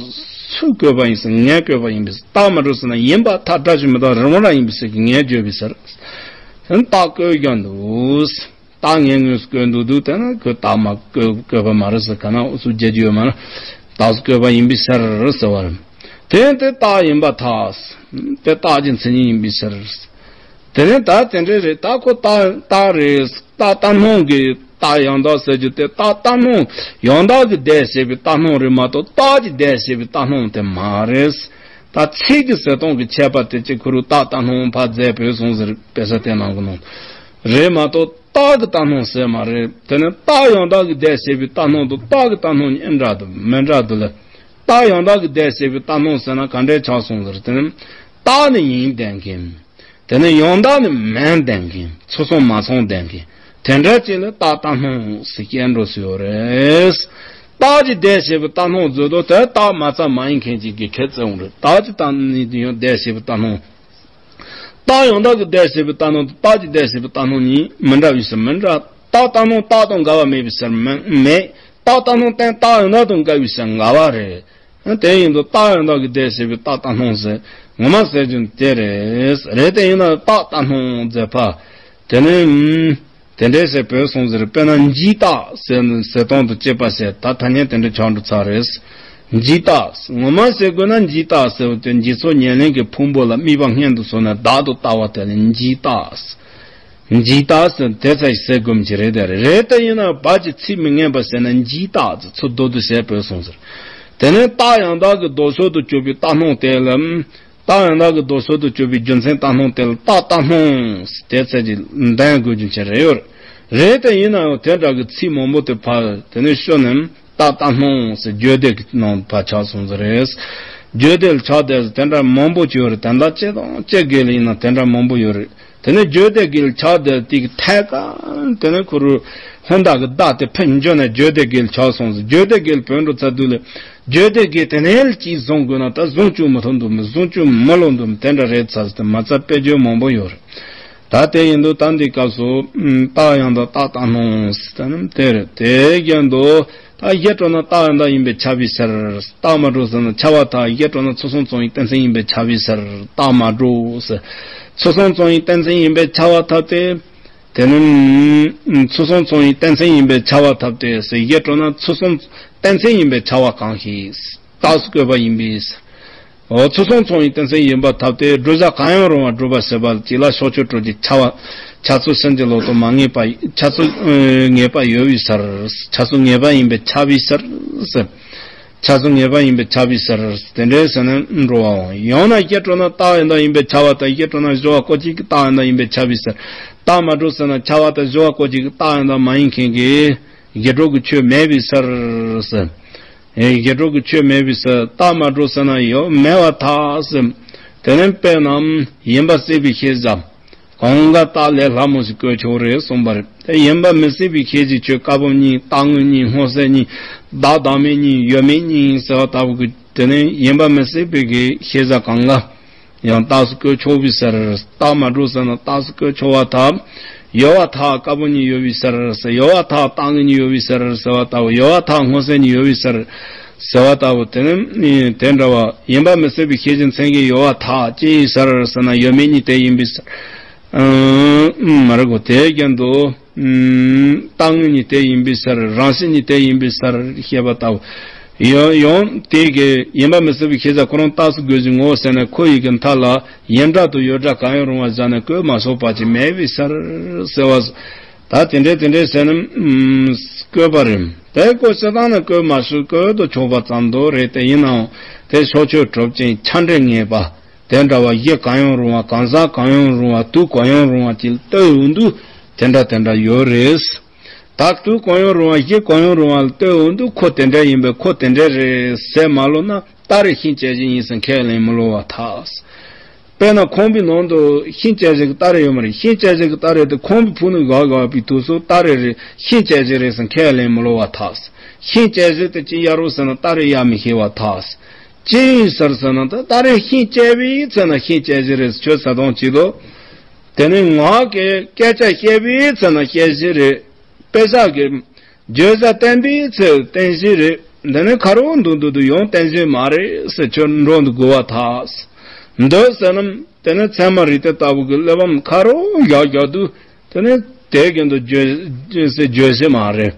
སུས་བཀོད་པ་ཡིན་ཟེར། ངས་བཀོད་པ་ཡིན་པའི་ཟེར། རྟགས་མ་གྲུབ་ཟེར་ན་ཡིན་པར་ཐལ། སྒྲ་ཆོས་མི་རྟག་རི་བོང་རྭ་ཡིན་པའི་ཟེར་གྱི་ངས་བརྗོད་པའི་ཟེར། དེ་ནི་རྟགས་བཀོད་ཀྱང་འདུག་རྟགས་ངས་དངོས་སུ་བཀོད་འདུག་འདུག་དེ་ན་ཁོས་རྟགས་མ་བཀོད་བཀོད་པ་མ་རེད་ཟེར་ག་ན་འུ་ཚོ་རྒྱལ་རྒྱུ་ཡོད་མ་རེད། རྟགས་སུ་བཀོད་པ་ཡིན་པའི་ཕྱིར་ཟེར་བ་རེད། དེ་དེ་རྟགས་ཡིན་པར་ཐལ། དེ་རྟགས་ཀྱི་མཚན་ཉིད་ཡིན་པའི་ཕྱིར། དེ་ནས་ད་དེ་འདྲ་རེད། ད་ཁོ་རྟགས་རྟགས་རེད། རྟགས་རྟག་སྣང་གི་རྟགས་ཡང་དག་ཟེར་རྒྱུ་དེ་རྟགས་རྟག་སྣང་ཡང་དག་གིས་བསྡད་བྱས་པའི་རྟག་སྣང་རེད་མ་གཏོགས་རྟགས་ཀྱིས་བསྡད་བྱས་པའི་རྟག་སྣང་དེ་མ་རེད། ད་ཚིག་གི་ཟེར་སྟངས་ཀྱི་ཁྱད་པར་དེ་གཅིག་ཁོ་རུ་རྟགས་རྟགས་སྣང་ཕར་མཛད་པོས་སོང་ཟེར་དཔེ་ས་དེ་ནང་གི་ནང་རེད་མ་གཏོགས། རྟགས་ཀྱི་རྟགས་སྣང་ཟེར་མ་རེད། དེ་ནི་རྟགས་ཡང་དག་གི་དེ་ཞེས་པའི་རྟགས་སྣང་དང་རྟགས་ཀྱི་རྟགས་སྣང་གཉིས་འདྲ་འདུག་མི་འདྲ་འདུག་ལ། རྟགས་ཡང་དག་གི་དེ་ཞེས་པའི་རྟགས་སྣང་ཟེར་ན་ག་འདྲས་ཆགས་སོང་ཟེར། དེ་ནི་རྟགས་ནི་ཡིན་ལྡན་མཁན། དེ་ནི་ཡང་དག་ནི་མིན་ལྡན་མཁན། ཚུལ་གསུམ་མ་ཚང་ལྡན་མཁན། དེ་འདྲ་ཅིག་ལ་རྟགས་རྟགས་སྣང་ཟེར་སྐྱེ་འགྲོ་སྲིད་ཡོད་རེད། རྟགས་ཀྱི་དེ་ཞེས་པའི་རྟགས་སྣང་བརྗོད་དོ། དེ་རྟགས་མ་རྩ་མ་ཡིན་མཁན་ཅིག་གི་ཁྱད་བརྩེ་འོང་རེད། རྟགས་ཀྱི་རྟགས་ནི་ཡང་དེ་ཞེས་པའི་རྟགས་སྣང་། རྟགས་ཡང་དག་གི་དེ་ཞེས་པའི་རྟགས་སྣང་དང་རྟགས་ཀྱི་དེ་ཞེས་པའི་རྟགས་སྣང་གཉིས་མི་འདྲ་བའི་ཕྱིར་མི་འདྲ། རྟགས་རྟགས་སྣང་རྟགས་དང་འགལ་བ་མེད་པའི་ཕྱིར་མི་མེད། རྟགས་རྟགས་སྣང་རྟེན་རྟགས་ཡང་དག་དང་འགལ་བའི་ཕྱིར་འགལ་བ་རེད། དེ་ཡིན་དུས་རྟགས་ཡང་དག་གི་དེ་ཞེས་པའི་རྟགས་རྟགས་སྣང་ཟེར་ངོ་མ་ཟེར་རྒྱུ་དེ་རེད། རེད་དེ་ཡིན་ན་རྟགས་རྟགས་སྣང་མཛད་པ། དེ་ནི། དེ་འདྲའི་ཟེར་བོད་སོང་ཟེར། དཔེར་ན་འཇིག་རྟགས་ཟེར་ཟེར་སྟངས་དང་བཅས་པ་ཟེར། ད་ཐ་སྙད་དེ་འདྲ་ཆགས་འགྲོ་ཚར་རེད། འཇིག་རྟགས་ངོ་མ་ཟེར་དགོས་ན་འཇིག་རྟགས་ཟེར་བ་དེ་འཇིག་ཚོགས་ཉེར་ལེན་གྱི་ཕུང་པོ་ལ་དམིགས་པ་མངོན་དུ་སོང་ནས་བདག་ཏུ་ལྟ་བ་དེ་ལ་འཇིག་རྟགས། འཇིག་རྟགས་ཟེར་དེ་ཚ་ཞིག་ཟེར་དགོས་མི་ཅི་རེད་དེ་རེད། རེད་དེ་ཡིན་ན་བ་ཅི་ཚིག་མི་ངན་པ་ཟེར་ན་འཇིག་རྟགས་ཚུར་བསྡུ་བསྡུ་བྱས་བོད་སོང་ཟེར། དེ་ནས་རྟགས་ཡང་དག་གི་ལྡོག་ཕྱོགས་དུ་གྱུར་པའི་རྟགས་སྣང་དེ་ལ། རྟགས་ཡང་དག་གི་ལྡོག་ཕྱོགས་དུ་གྱུར་པའི་རྒྱུ་མཚན་རྟགས་སྣང་དེ་ལ་རྟགས་རྟགས་སྣང་དེ་ཚད་ཀྱི་འདོན་དགོས་རྒྱུ་ཅིག་རེད་ཡོད། རེད་དེ་ཡིན་ན་ཡང་དེ་འདྲ་གི་ཚིག་མང་པོ་དེ་ཕར་དེ་ནས་ཤོད་ནས་རྟགས་རྟགས་སྣང་ཟེར་བརྗོད་བདེ་གི་ནང་ཕར་ཆགས་སོང་ཟེར་རེད། བརྗོད་བདེ་ལ་ཆགས་བསྡད་ཟེར་དེ་འདྲ་མང་པོ་ཅིག་ཡོད་རེད། དེ་འདྲ་ཅི་དང་ཅི་དགོས་ལ་ཡིན་ན་དེ་འདྲ་མང་པོ་ཡོད་རེད། དེ་ནས་བརྗོད་བདེ་དགེ་ལ་ཆགས་བསྡད་དེ་གི་ཐད་ཀར་དེ་ནས་ཁོ་རུ་ཧོན་དག་གི་བདག་དེ་ཕན་འཇོག་ནས་བརྗོད་བདེ་དགེ་ལ་ཆགས་སོང་ཟེར། བརྗོད་བདེ་དགེ་ལ་བོད་འགྲོ་ཚར་དུས་ལ། བརྗོད་བདེ་དགེ་དེ་ནས་ལ་ཅིག་བཟུང་དགོས་ན་ད་བཟུང་བཅུག་མི་ཐུབ་འདུག་མི་བཟུང་བཅུག་མི་ལོ་འདུག་མི་དེ་འདྲ་རེད་ཚར་ཟེར། དེ་མ་རྩ་དཔེ་བརྗོད་མང་པོ་ཡོད་རེད། ད་དེ་ཡིན་དུས་ད་འདི་སྐབས་སུ་རྟགས་ཡང་དག་རྟགས་རྟགས་སྣང་ཟེར་ད་ནི་དེ་རེད། དེ་རྒྱན་དུ། ད་གཞི་གྲུབ་ན་རྟགས་ཡང་དག་ཡིན་པས་ཁྱབ་པའི་ཕྱིར། རྟགས་མ་གྲུབ་ཟེར་ན་ཁྱབ་པ་དག་གཞི་གྲུབ་ན་ཚུལ་གསུམ་ཚང་བའི་རྟགས་མཚན་ཡིན་པས་ཁྱབ་པའི་ཕྱིར་རྟགས་མ་གྲུབ་ཟེར། ཚུལ་གསུམ་ཚང་བའི་རྟགས་མཚན་ཡིན་པས་ཁྱབ་པ་ཐབས་ཏེ། དེ་ནི། ཚུལ་གསུམ་ཚང་བའི་རྟགས་མཚན་ཡིན་པས་ཁྱབ་པ་ཐབས་ཏེ་ཟེར། གཞི་གྲུབ་ན་ཚུལ་གསུམ་རྟགས་མཚན་ཡིན་པས་ཁྱབ་པ་གང་ཞིག་རྟགས་སུ་བཀོད་པ་ཡིན་པས། འོ་ཚུལ་གསུམ་ཚང་བའི་རྟགས་མཚན་ཡིན་པ་ཐབས་ཏེ་བསྒྲུབ་བྱ་གང་ཡང་རུང་བ་སྒྲུབ་པ་ཟེར་བ་གཅིག་ལ་ཕྱོགས་ཆོས་དྲུག་གི་ཁྱབ་པ་ཁྱབ་ཚུལ་ཕྱིན་ཅི་ལོག་ཏུ་མ་ངེས་པ་ཁྱབ་ཚུལ་ངེས་པ་ཡོད་པའི་ཕྱིར། ཁྱབ་ཚུལ་ངེས་པ་ཡིན་པས་ཁྱབ་པའི་ཕྱིར་ཟེར། ཁྱབ་ཚུལ་ངེས་པ་ཡིན་པས་ཁྱབ་པའི་ཕྱིར། དེ་འདྲའི་ཟེར་ན་འགྲོ་བའོ། ཡང་ན་གཞི་གྲུབ་ན་རྟགས་ཡང་དག་ཡིན་པས་ཁྱབ་པ་དང་གཞི་གྲུབ་ན་སྦྱོར་བ་སྐོར་གཅིག་གི་རྟགས་ཡང་དག་ཡིན་པས་ཁྱབ་པའི་ཕྱིར། རྟགས་མ་གྲུབ་ཟེར་ན་ཁྱབ་པ་དང་སྦྱོར་བ་སྐོར་གཅིག་གི་རྟགས་ཡང་དག་མ་ཡིན་མཁན་གྱི་གཞི་གྲུབ་ཀྱི་ཆོས་མེད་པའི་ཕྱིར་ཟེར། གཞི་གྲུབ་ཀྱི་ཆོས་མེད་པའི་ཕྱིར། རྟགས་མ་གྲུབ་ཟེར་ན་ཡོད་མེད་པར་ཐལ་ཟེར། དེ་ནས་དཔེར་ན་ཡིན་པ་སྲིད་པའི་ཤེས་བྱ། གང་ག་རྟགས་ལས་སླ་མོ་ཞིག་བཀོད་ཆོག་རེད་གསུངས་པ་རེད། དེ་ཡིན་པ་མི་སྲིད་པའི་ཤེས་བྱའི་ཆོས་ཀ་པོ་གཉིས། རྟག་དངོས་གཉིས། མངོན་གསལ་གཉིས། བདག་བདག་མེད་གཉིས། ཡོད་མེད་གཉིས་ཟེར་བ་ལྟ་བུ་གི་དེ་ནས་ཡིན་པ་མི་སྲིད་པའི་གི་ཤེས་བྱ་གང་ག་ཡང་རྟགས་སུ་བཀོད་ཆོག་པའི་ཕྱིར། རྟགས་མ་གྲུབ་ཟེར་ན་རྟགས་སུ་བཀོད་ཆོག་པར་ཐལ། ཡོད་པར་ཐལ། ཀ་པོ་གཉིས་ཡོད་པའི་ཕྱིར་ཟེར། ཡོད་པར་ཐལ། རྟག་དངོས་གཉིས་ཡོད་པའི་ཕྱིར་ཟེར་བ་ལྟ་བུ། ཡོད་པར་ཐལ། མངོན་གསལ་གཉིས་ཡོད་པའི་ཕྱིར་ཟེར་བ་ལྟ་བུ། དེ་ནི་དེ་འདྲ་བ་ཡིན་པ་མི་སྲིད་པའི་ཤེས་བྱའི་མཚན་གཞི་ཡོད་པར་ཐལ། ཅི་ཡི་ཕྱིར་ཟེར་ན་ཡོད་མེད་གཉིས་དེ་ཡིན་པའི་ཕྱིར། ཨང་། མ་རེད་གོ། དེའི་རྒྱན་དུ། ཨང་། རྟག་དངོས་གཉིས་དེ་ཡིན་པའི་ཕྱིར། རང་བཞིན་གཉིས་དེ་ཡིན་པའི་ཕྱིར་ཞེས་པ་ལྟ་བུ། ཡང་ཡང་དེ་གའི་ཡིན་པ་མི་སྲིད་པའི་ཤེས་བྱ་ཁོ་རང་རྟགས་སུ་འགོད་ཅིང་ངོ་བོ་ཟེར་ནས་ཁོ་ཡི་གི་མཐའ་ལ་ཡིན་སྒྲ་དང་ཡོད་སྒྲ་གང་ཡང་རུང་བ་བཞག་ནས་བཀོད་མ་ཆོག་པ་ཅིག་མེད་པའི་ཕྱིར་ཟེར་བ། ད་དེ་འདྲའི་དེ་འདྲའི་ཟེར་ནས་ཨང་། བཀོད་པ་རེད། དེ་བཀོད་བྱེད་སྟངས་ནི་བཀོད་མ་ཆོག་བཀོད་དུ་ཆོག་པ་ཙམ་དུ་རེད། དེ་ཡིན་ནའང་དེ་ཕྱོགས་ཆོས་གྲུབ་ཅིང་ཁྱབ་འབྲེལ་ངེས་པ། དེ་འདྲ་བ་གཞི་གང་ཡང་རུང་བ། གང་ཟག་གང་ཡང་རུང་བ། དུས་གང་ཡང་རུང་བ་ཅིག་ལ་ལྟོས་འོང་དུས་དེ་འདྲ་དེ་འདྲ་ཡོད་རེད། ད་དུས་གང་ཡང་རུང་བ་གཞི་གང་ཡང་རུང་བ་ལ་ལྟོས་འོང་དུས་ཁོ་དེ་འདྲ་ཡིན་པས་ཁོ་དེ་འདྲ་རེད་ཟེར་མ་ལོ་ན་ད་རེས་ཤིང་བཅད་བཞིན་ཡིན་ཟེར་ཁས་ལེན་མི་ལོ་བ་ཐག་དཔེར་ན་ཁང་པའི་ནང་དུ་ཤིང་བཅད་བཞིན་གྱི་སྟ་རེ་ཡོད་མ་རེད། ཤིང་བཅད་བཞིན་གྱི་སྟ་རེ་དེ་ཁང་པའི་ཕུག་ནས་བཞག་བཞག་པའི་དུས་སུ་སྟ་རེ་རེད། ཤིང་བཅད་བཞིན་རེད་ཟེར་ཁས་ལེན་མི་ལོ་བ་ཐག་ཤིང་བཅད་བཞིན་དེ་ཅི་ཡ་རུ་ཟེར་ན་སྟ་རེ་ཡ་མི་ཤེས་བ་ཐག་ཅི་ཡིན་ཟེར་ཟེར་ན་ད་ད་རེས་ཤིང་བཅད་པའི་ཚེ་ན་ཤིང་བཅད་བཞིན་རེད་ཟེར་ཆོས་ཟེར་སྟངས་གཅིག་འདུག་དེ་ནས་ངག་གིས་སྐད་ཆ་བཤད་པའི་ཚེ་ན་བཤད་བཞིན་རེད། དཔེ་ཆ་གིས་བརྗོད་བྱ་བསྟན་པའི་ཚེ་བསྟན་བཞིན་རེད། འདི་ནི་ཁ་རོག་འདུག་འདུག་འདུག་ཡང་བསྟན་བཞིན་མ་རེད་ཟེར་ཁྱོད་འགྲོ་འདུག་དགོས་པ་ཐག་འདོད་ཟེར་ན་དེ་ནི་ཚད་མ་རིགས་གཏེར་ལྟ་བུ་གི་གླེགས་བམ་ཁ་རོག་བཞག་བཞག་འདུག་དེ་ནི་དེ་གི་འདུག་བརྗོད་ཟེར་བརྗོད་བཞིན་མ་རེད།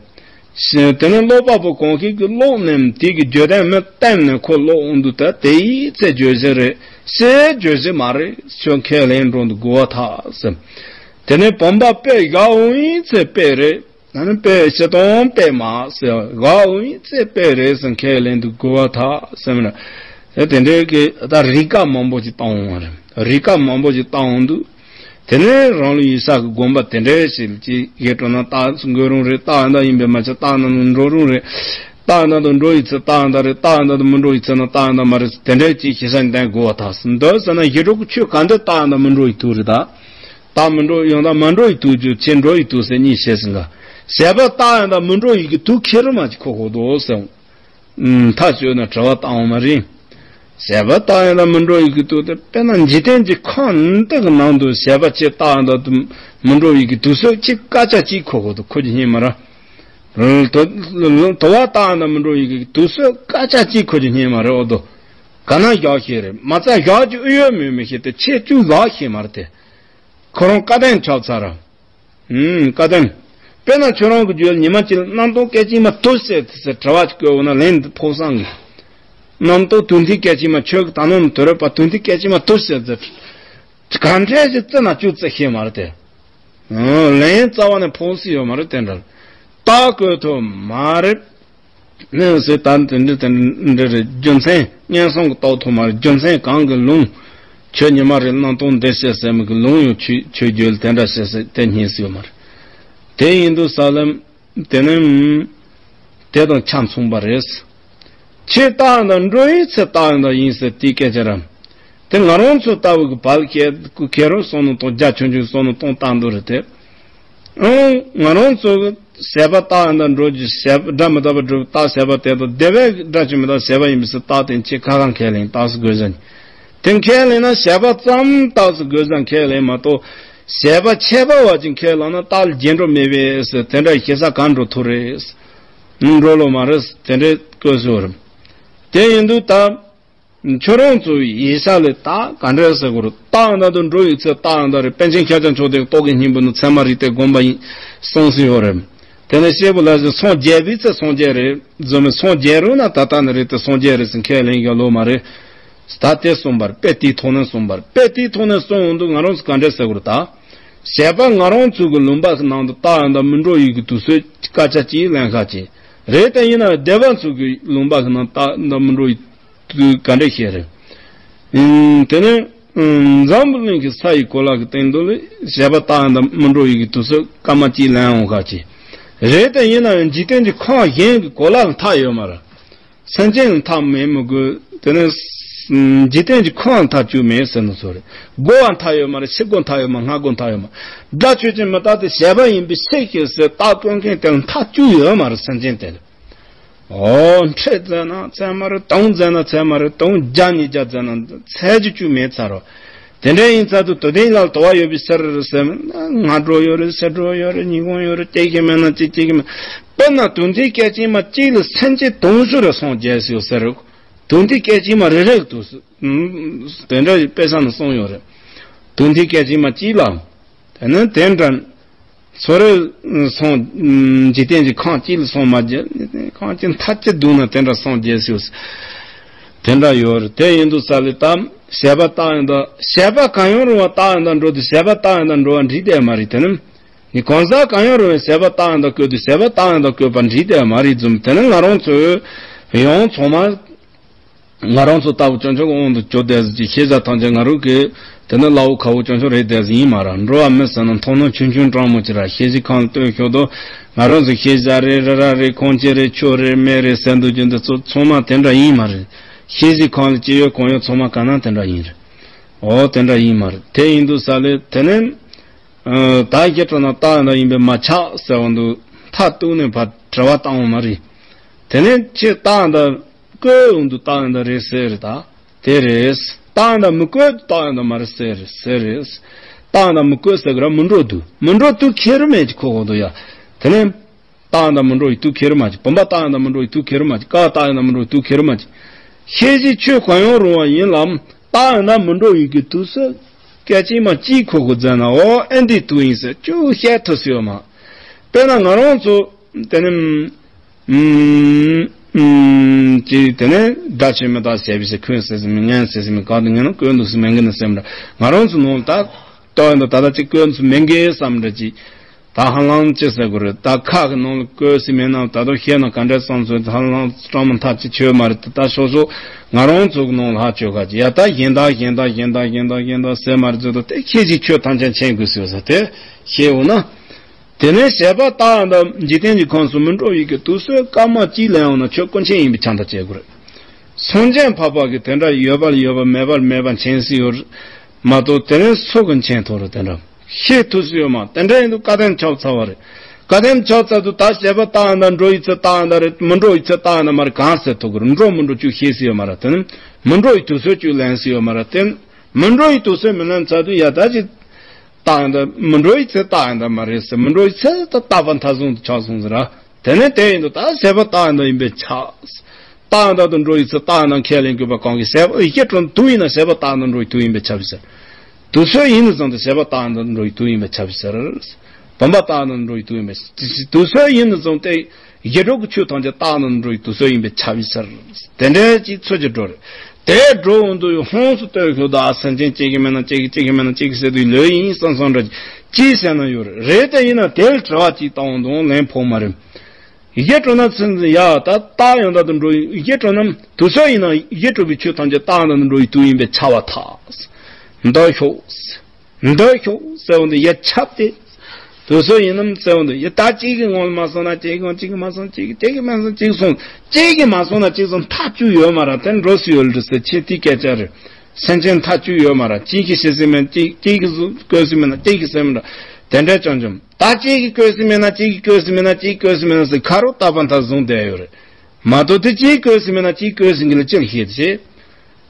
དེ་ནས་ཀློག་པ་པོ་གང་ཞིག་གིས་ཀློག་ནས་དེ་གི་བརྗོད་དོན་མི་བསྟན་ནས་ཁོ་ཀློག་འོང་དུས་ད་དེའི་ཚེ་བརྗོད་བཞིན་རེད། ཞེས་བརྗོད་བཞིན་མ་རེད། ཁྱོད་ཁས་ལེན་འགྲོ་འདུག་དགོས་པ་ཐག་ཟེར། དེ་ནས་བུམ་པ་དཔེ་བཞག་འོང་བའི་ཚེ་དཔེ་རེད། ད་ནི་དཔེ་བྱེད་སྟངས་དཔེ་མ་ཟེར་བཞག་འོང་བའི་ཚེ་དཔེ་རེད་ཟེར་ཁས་ལེན་འདུག་དགོས་པ་ཐག་ཟེར་མི་ན། ཨེ་དེ་འདྲའི་གི་ད་རིགས་ཀ་མང་པོ་ཅིག་བཏང་འོང་བ་རེད། རིགས་ཀ་མང་པོ་ཅིག་བཏང་འོང་དུས། དེ་ནས་རང་ལུས་ཡིད་ས་གི་དགོན་པ་དེ་འདྲའི་ཞིག་ཅིག་གི་སྤྲོ་ན་རྟགས་འགོད་རུང་རེད། རྟགས་འདྲ་ཡིན་པའི་མ་ཆ་རྟགས་འདྲ་འགྲོ་རུང་རེད། རྟགས་འདྲ་དང་འགྲོ་ཡི་ཚེ་རྟགས་འདྲ་རེད། རྟགས་འདྲ་དང་མི་འགྲོ་ཡི་ཚེ་ན་རྟགས་འདྲ་མ་རེད། དེ་འདྲའི་ཅིག་ཞེ་ས་འདྲ་དགོས་པ་ཐག་སོང་འདོད་ཟེར་ན་ཡིད་འགྲོ་གི་ཆོས་ག་འདྲ་རྟགས་འདྲ་མི་འགྲོ་ཡི་དུས་རེད་ད། རྟགས་མི་འགྲོ་ཡང་དག་མ་འགྲོ་ཡི་དུས་རྒྱུ་ཆེ་འགྲོ་ཡི་དུས་ཟེར་གཉིས་བཤད་ཟིན་ག་ཞེས་པ་རྟགས་འདྲ་མི་འགྲོ་ཡི་གི་དུས་ཁེ་རུ་མ་ཅིག་ཁོ་ཁོ་དོ་ཟེར། མཐའ་གཅོད་ན་དྲི་བ་བཏང་བ་མ་རེད། ཞེས་པ་རྟགས་ཡང་དག་མི་འགྲོ་ཡི་གི་དུས་དེ་དཔེར་ན་འཇིག་རྟེན་གྱི་ཁམས་འདི་གི་ནང་དུ་ཞེས་པ་ཅི་རྟགས་ཡང་དག་མི་འགྲོ་ཡི་གི་དུས་སུ་ཅི་སྐད་ཆ་ཅིག་ཁོ་ཁོ་དུ་ཁོ་ཅི་སྙེད་མ་ར། དོ་བ་རྟགས་ཡང་དག་མི་འགྲོ་ཡི་གི་དུས་སུ་སྐད་ཆ་ཅིག་ཁོ་ཅི་སྙེད་མ་རེད། འོ་དོ་ག་ན་བཞག་ཤེས་རེད། མ་རྩ་བཞག་རྒྱུ་ཨེ་ཡོད་མེད་མི་ཤེས་ཏེ་ཆེ་བཅུ་བཞག་ཤེས་མ་རེད་དེ། ཁོ་རང་བཀའ་བསྟན་ཆགས་ཚར་ར། ཨུམ། བཀའ་བསྟན། དཔེར་ན་ཁྱོད་རང་གི་རྒྱུད་ལ་ཉི་མ་གཅིག་ལ་རྣམ་རྟོག་སྐད་ཅིག་མ་དུ་ཟེར་ཟེར་དྲི་བ་ཅིག་བཀོད་འོ་ན་ལན་འདི་ཕོག་སང་གི་རྣམ་རྟོག་དུ་མཐའི་སྐད་ཅིག་མ་ཁྱོད་ཀྱི་ད་ནོ་དུ་རེད་པ་དུ་མཐའི་སྐད་ཅིག་མ་དུ་ཟེར་ཟེར། ག་འདྲས་ཞིག་བརྩི་ན་བཅུ་བརྩི་ཤེས་མ་རེད་དེ། ཨུམ། ལན་རྩ་བ་ནས་ཕོག་སྲིད་ཡོད་མ་རེད་དེ་འདྲ། རྟགས་བཀོད་ཐུབ་མ་རེད། ནས་ཟེར་ད་འདི་འདྲ་དེ་འདྲ་རེད། རྒྱུ་མཚན་སྙན་སོང་གི་རྟོགས་ཐུབ་མ་རེད། རྒྱུ་མཚན་གང་གི་ལུང་། ཁྱོད་ཉི་མ་རེ་རྣམ་རྟོག་འདི་བཤད་ཟེར་མི་གི་ལུང་ཡང་ཆོས་ཆོས་བརྒྱུད་དེ་འདྲ་བཤད་ཟེར་དེ་རྙེད་སྲིད་ཡོད་མ་རེད། དེ་ཡིན་དུས་ས་ལམ་དེ་ནི་དེ་དང་ཆ་མཚུངས་པ་རེད། ཆོས་རྟགས་འདྲ་འགྲོ་ཡི་ཚེ་རྟགས་འདྲ་ཡིན་ཟེར་དེའི་སྐད་ཆ་རམ། དེ་ང་རང་ཚོ་ལྟ་བུ་གི་བལ་སྐད་ཀུ་ཁེ་རོ་སོང་ནོ་དང་རྒྱ་ཆུང་ཆུང་སོང་ནོ་གཏོང་བཏང་འདུག་རེད་དེ། ཨང་། ང་རང་ཚོ་གི་ཟད་པ་རྟགས་འདྲ་འགྲོ་རྒྱུ་ཟད་པ་སྒྲ་མི་རྟག་པ་སྒྲུབ་རྟགས་ཟད་པ་དེ་དང་བདེ་བའི་སྒྲ་ཆུ་མི་རྟག་ཟད་པ་ཡིན་པའི་ཚུལ་རྟགས་དེ་ཆེ་ཁ་ཁ་ཁས་ལེན་རྟགས་སུ་དགོས་ཟན། དེ་ཁས་ལེན་ན་ཟད་པ་ཙམ་རྟགས་སུ་དགོས་ཟན་ཁས་ལེན་མ་གཏོགས་ཟད་པ་ཁྱད་པར་བ་ཅིག་ཁས་ལེན་ན་རྟགས་ལ་རྗེས་འགྲོ་མེད་པས་དེ་འདྲ་ཞེ་ས་གང་འགྲོ་ཐུབ་རེད། འགྲོ་ལོ་མ་རེད་དེ་འདྲའི་བཀོད་སྲོལ་རེད། དེ་ཡིན་དུས་ད། ཁྱོད་རང་ཚོའི་ཡིད་ས་ལས་རྟགས་ག་འདྲ་ཟེར་དགོས་རེད། རྟགས་འདྲ་དུ་འགྲོ་ཡི་ཚེ་རྟགས་འདྲ་རེད། པཎ་ཆེན་ཤཱཀྱ་མཆོག་ལྡན་རྟོག་གེའི་སྙིང་པོ་ནི་ཚད་མ་རིགས་གཏེར་དགོངས་པ་ཡིན་གསུངས་སུ་ཡོད་རེད། དེ་ནས་སྐྱེས་བུ་ལ་ཟེར་སངས་རྒྱས་པའི་ཚེ་སངས་རྒྱས་རེད་རྫུན་མི་སངས་རྒྱས་རུང་ན་ད་ལྟ་ནི་རེད་དེ་སངས་རྒྱས་རེད་ཟེར་ཁས་ལེན་ཡོད་ལོ་མ་རེད། ད་དེ་གསུངས་པར་དཔེ་དེའི་ཐོག་ནས་གསུངས་པར་དཔེ་དེའི་ཐོག་ནས་གསུངས་འོང་དུས་ང་རང་ཚོ་ག་འདྲ་ཟེར་དགོས་རེད་ད། ཟད་པ་ང་རང་ཚོ་གི་ལུང་པ་གི་ནང་དུ་རྟགས་འདྲ་མི་འགྲོ་ཡི་གི་དུས་ཚོད་སྐད་ཆ་ཅིག་ལེན་ཁ་ཅིག་རེད་དེ་ཡིན་ན་སྡེ་པ་ཚོ་གི་ལུང་པ་གི་ནང་རྟགས་འདྲ་མི་འགྲོ་ཡི། དུས་ག་འདྲ་ཤེས་རེད། ཨིན། དེ་ནས་ཨིན། འཛམ་བུ་གླིང་གི་ས་ཡི་གོ་ལ་གི་སྟེང་དུ་ལས་ཟད་པ་རྟགས་འདྲ་མི་འགྲོ་ཡི་གི་དུས་སུ་སྐར་མ་གཅིག་ལན་འོང་ཁ་ཅིག་རེད་དེ་ཡིན་ན་ཡང་འཇིག་རྟེན་གྱི་ཁམས་གཞན་གྱི་གོ་ལ་ལ་མཐའ་ཡོད་མ་རེད། སེམས་ཅན་ལ་མཐའ་མེད་མི་དགོས། དེ་ནས་ཨིན། འཇིག་རྟེན་གྱི་ཁམས་ལ་མཐའ་བཅུ་མེད་ཟེར་ན་སོ་རེད། སྒོ་བ་མཐའ་ཡོད་མ་རེད། ཕྱི་སྒོ་མཐའ་ཡོད་མ་སྔ་སྒོ་མཐའ་ཡོད་མ། སྒྲ་ཆོས་ཅན་མི་རྟག་སྟེ་ཟད་པ་ཡིན་པའི་ཕྱིར་ཞེས་ཟེར་རྟགས་བཀོད་མཁན་དེ་ལ་མཐའ་བཅུ་ཡོད་མ་རེད་སེམས་ཅན་དེ་ལ། ཨོ། ཁྲི་བརྩིས་ན་ཚད་མ་རེད། དུང་བརྩིས་ན་ཚད་མ་རེད། དུང་བརྒྱ་ཉིས་བརྒྱ་བརྩིས་ན་ཚད་ཀྱི་བཅུ་མེད་ཚར་རོ། དེ་འདྲ་ཡིན་ཚར་དུས་དུ་ལྡན་ལ་དུ་བ་ཡོད་པའི་ཕྱིར་ཟེར་ན་སྔ་དྲོ་ཡོད་རེད། ཕྱི་དྲོ་ཡོད་རེད། ཉིན་གུང་ཡོད་རེད། སྐྱེ་གི་མེད་ན་ཅི་སྐྱེ་གི་མེད། དཔེར་ན་དུ་ལྡན་སྐད་ཅིག་མ་གཅིག་ལ་སེམས་ཅན་དུང་ཕྱུར་རེ་སངས་རྒྱས་ཡོད་ཟེར་རོ། དུ་ལྡན་སྐད་ཅིག་མ་རེ་རེ་དུ་དེ་འདྲ་དཔེ་ས་ནས་གསུངས་ཡོད་རེད། དུ་ལྡན་སྐད་ཅིག་མ་གཅིག་ལ། དེ་ནི་དེ་འདྲ། ཚོ་རེ་སངས། འཇིག་རྟེན་གྱི་ཁམས་གཅིག་ལ་སངས་མ་རྒྱས། ཁམས་གཅིག་མཐའ་གཅིག་བསྡུས་ན་དེ་འདྲ་སངས་རྒྱས་ཞུ། དེ་འདྲ་ཡོད་རེད། དེ་ཡིན་དུས་ས་ལས་དམ་ཟད་པ་རྟགས་ཡང་དག་ཟད་པ་གང་ཡང་རུང་བ་རྟགས་ཡང་དག་འགྲོ་དུས་ཟད་པ་རྟགས་ཡང་དག་འགྲོ་བ་འགྲིག་བསྡད་མ་རེད། དེ་ནི་ནི་གང་ཟག་གང་ཡང་རུང་བའི་ཟད་པ་རྟགས་ཡང་དག་བཀོད་དུས་ཟད་པ་རྟགས་ཡང་དག་བཀོད་པ་འགྲིག་བསྡད་མ་རེད་བཟུམ། དེ་ནི་ང་རང་ཚོས་ཡང་ཚང་མ། ང་རང་ཚོ་ལྟ་བུ་སྐྱོན་ཆོག་དབང་དུ་གྱུར་བསྡད་ཟིན་གྱི་ཤེས་བྱ་ཐམས་ཅད་ང་རང་གི་དེ་ནི་ལ་འོ་ཁ་བོ་སྐྱོན་ཆོག་རེད་བསྡད་ཟིན་ཡིན་མ་ར། འགྲོ་བ་མི་ཟེར་ན་མཐོང་སྣང་ཆུང་ཆུང་སྤྲང་མོ་ཅིག་ར་ཤེས་བྱའི་ཁམས་ལ་ལྟོས་ཤོག་དོ། ང་རང་ཚོ་ཤེས་བྱ་རེད། རི་ར་རེད། ཁང་ཆེན་རེད། ཆོས་རེད། མེ་རེད་ཟེར་འདུག་རྒྱུ་འདི་ཚོ་ཚང་མ་དེ་འདྲ་ཡིན་མ་རེད། ཤེས་བྱའི་ཁམས་ལ་ཅི་ཡོད་གང་ཡོད་ཚང་མ་ག་ན་དེ་འདྲ་ཡིན་རེད། འོ་དེ་འདྲ་ཡིན་མ་རེད། དེ་ཡིན་དུས་ས་ལས་དེ་ནི་ད་ཁྱེད་ཚོ་ན་རྟགས་འདྲ་ཡིན་པས་མ་ཆགས་ཟེར་བ་འདུག་མཐའ་གཏུགས་ནས་ཕར་དྲི་བ་བཏང་བ་མ་རེད། དེ་ནི་ཁྱེད་རྟགས་འདྲ། བཀོད་འོང་དུས་རྟགས་ཡང་དག་རེད་ཟེར་རེད་ད། དེ་རེད། རྟགས་ཡང་དག་མི་བཀོད་དུས་རྟགས་ཡང་དག་མ་རེད་ཟེར་རེད་ཟེར་རེད། རྟགས་ཡང་དག་མི་བཀོད་ཟེར་གི་ར་མི་འགྲོ་དུས་མི་འགྲོ་དུས་ཁེ་རུ་མེད་ཀྱི་ཁོ་གོ་དུ་ཡ། དེ་ནས། རྟགས་ཡང་དག་མི་འགྲོ་ཡི་དུས་ཁེ་རུ་མ་ཅིག་བུམ་པ་རྟགས་ཡང་དག་མི་འགྲོ་ཡི་དུས་ཁེ་རུ་མ་ཅིག་ཀ་བ་རྟགས་ཡང་དག་མི་འགྲོ་ཡི་དུས་ཁེ་རུ་མ་ཅིག་ཤེས་བྱའི་ཆོས་གང་ཡང་རུང་བ་ཡིན་ལ། རྟགས་ཡང་དག་མི་འགྲོ་ཡི་གི་དུས་སུ། སྐད་ཅིག་མ་གཅིག་ཁོ་གོ་མཛད་ན་འོ་ཨེ་འདི་དུས་ཡིན་ཟེར་ཅུ་བཤད་ཐུབ་སུ་ཡོད་མ། དཔེར་ན་ང་རང་ཚོ། དེ་ནི། ཨུམ། ཨུམ། ཅི་དེ་ནས་སྒྲ་ཆོས་མི་རྟག་ཟེར་བའི་ཟེར་ཁོས་ཟེར་ཟེར་མི་ངན་ཟེར་ཟེར་མི་ག་དུ་ངན་ན་ཀོན་དུ་སུ་མེན་གི་ན་སེམས་ར་ང་རང་ཚོ་ནང་ད། ལྟོ་ཡིན་དུ་ད་ལྟ་ཅིག་ཀོན་སུ་མེན་གི་བསམ་འདྲ་ཅིག་ད་ ད་ཧ་ལམ་ཅི་ཟེར་དགོས་རེད། ད་ཁ་གི་ནང་ལ་བཀོད་སྲིད་མེད་ན་ད་དུང་བཤད་ན་ག་འདྲ་བསམ་ཚོད། ཧ་ལམ་སྤྲང་མོ་མཐའ་ཅི་ཆོད་མ་རེད། ད་ད་སོ་སོ་ང་རང་ཚོ་གི་ནང་ལ་ཧ་ཆོད་ག་ཅི་ཡ། ད་གཞན་དག་གཞན་དག་གཞན་དག་གཞན་དག་གཞན་དག་ཟེར་མ་རེད་ཚོད་དུ་དེ་ཁྱེད་ཀྱིས་ཆོས་ཐམས་ཅད་མཁྱེན་དགོས་ཟེར་བ་ཟེར་དེ་བཤད་འོ་ན། དེ་ནས་བྱེད་པ་རྟག་འདའ་འཇིག་རྟེན་གྱི་ཁམས་སུ་མི་འགྲོ་བའི་གི་དུས་ཚོད་སྐར་མ་གཅིག་ལས་འོང་ན་ཁྱོད་ཀུན་མཁྱེན་ཡིན་པའི་ཆ་འདྲ་བྱེད་དགོས་རེད། སངས་རྒྱས་འཕགས་པ་གི་དེ་འདྲ་ཡོད་པ་ཡོད་པ་མེད་པ་མེད་པ་མཁྱེན་སྲིད་ཡོད་རེད་མ་གཏོགས། དེ་རིང་སུ་གི་མཁྱེན་ཐུབ་རེད། དེ་འདྲ་ཤེས་ཐུབ་སྲིད་ཡོད་མ། དེ་འདྲ་ཡིན་དུས་བཀའ་གདམས་ཆགས་ཚར་བ་རེད། བཀའ་གདམས་ཆགས་ཚར་དུས་ད་བྱེད་པ་རྟག་འདའ་འགྲོ་ཡི་ཚེ་རྟག་འདའ་རེད། མི་འགྲོ་ཡི་ཚེ་རྟག་འདའ་མ་རེད། གང་ཟེར་ཐུབ་ཀྱི་རེད། འགྲོ་མི་འགྲོ་ཅིག་ཤེས་སྲིད་ཡོད་མ་རེད། དེ་ནི་མི་འགྲོ་ཡི་དུས་ཚོད་ཅིག་ལེན་སྲིད་ཡོད་མ་རེད། དེ་ནི་མི་འགྲོ་ཡི་དུས་ཚོད་མི་ལེན་ཚར་དུས་ཡ་ད་ཅིག་རྟག་འདའ་མི་འགྲོ་ཡི་ཚེ་རྟག་འདའ་མ་རེད་ཟེར། མི་འགྲོ་ཡི་ཚེ་ད་རྟག་པ་མཐའ་བཟུང་དུ་ཆགས་སོང་ཟེར་ར། དེ་ནས་དེ་ཡིན་དུས་ད་བྱེད་པ་རྟག་འདའ་ཡིན་པས་ཁྱབ། རྟག་འདའ་དུ་འགྲོ་ཡི་ཚེ་རྟག་འདའ་ཁས་ལེན་དགོས་པ་གང་གི་བྱེད་པ་ཡི་གེ་དྲུག་དུས་ཡིན་ན་བྱེད་པ་རྟག་འདའ་འགྲོ་ཡི་དུས་ཡིན་པས་ཁྱབ་ཟེར། དུས་ཚོད་ཡིན་ནི་ཙམ་དུ་བྱེད་པ་རྟག་འདའ་འགྲོ་ཡི་དུས་ཡིན་པས་ཁྱབ་ཟེར། བུམ་པ་རྟག་འདའ་འགྲོ་ཡི་དུས་ཡིན་པས། དུས་ཚོད་ཡིན་ནི་ཙམ་སྟེ་ཡེ་གྲོལ་གྱི་ཆོས་ཐམས་ཅད་རྟག་འདའ་འགྲོ་ཡི་དུས་ཚོད་ཡིན་པས་ཁྱབ་ཟེར། དེ་འདྲའི་ཅིག་ཚོད་ཀྱི་འགྲོ་རེད། དེ་འགྲོ་འོང་དུས་ཧོན་སུ་ལྟོས་ཤོག་ད་སེམས་ཅན་གཅིག་གི་མེད་ན་གཅིག་གི་གཅིག་གི་མེད་ན་གཅིག་གི་ཟེར་དུས་ལོས་ཡིན་བསམ་བསམ་འདྲ་ཅིག་ཟེར་ན་ཡོད་རེད། རེད་དེ་ཡིན་ན་དེར་དྲི་བ་ཅིག་བཏང་འོང་དུས་ལན་ཕོག་མ་རེད། ཡི་གེ་དྲུག་ན་ཚུན་ཡ་ད་རྟག་ཡང་དག་ཏུ་འགྲོ་ཡི་ཡི་གེ་དྲུག་ན་དུས་ཚོད་ཡིན་ན་ཡི་གེ་དྲུག་པའི་ཆོས་ཐམས་ཅད་རྟག་ཡང་དག་ཏུ་འགྲོ་ཡི་དུས་ཡིན་པས་ཁྱབ་པར་ཐལ། འདི་ཤོག་འདི་ཤོག་ཟེར་བ་འདི་ཡ་ཁྱབ་སྟེ། དུས་ཚོད་ཡིན་ནམ་ཟེར་བ་འདི་ཡ་ད་གཅིག་གི་ངོ་ལ་མ་སོང་ན་གཅིག་གི་ངོ་གཅིག་གི་མ་སོང་གཅིག་གི་གཅིག་གི་མ་སོང་གཅིག་སོང་གཅིག་གི་མ་སོང་ན་གཅིག་སོང་མཐའ་གཅིག་ཡོད་མ་རེད། དེ་འགྲོ་སྲིད་ཡོད་རེད་ཟེར་ཁྱེད་དེའི་སྐད་ཆ་རེད། སེམས་ཅན་མཐའ་གཅིག་ཡོད་མ་རེད། གཅིག་གིས་བྱེད་སྲིད་མེད་གཅིག་གཅིག་གིས་བཀོལ་སྲིད་མེད་ན་གཅིག་གིས་སེམས་ར་དེ་འདྲ་ཅང་ཅང་། ད་གཅིག་གིས་བཀོལ་སྲིད་མེད་ན་གཅིག་གིས་བཀོལ་སྲིད་མེད་ན་གཅིག་གིས་བཀོལ་སྲིད་མེད་ན་ཟེར་ཁ་རོག་རྟག་པ་མཐའ་བཟུང་བསྡད་ཡོད་རེད། མ་གཏོགས་དེ་གཅིག་བཀོལ་སྲིད་མེད་ན་གཅིག་བཀོལ་སྲིད་གི་ལ་ཅིག་ཤེས་ཏེ།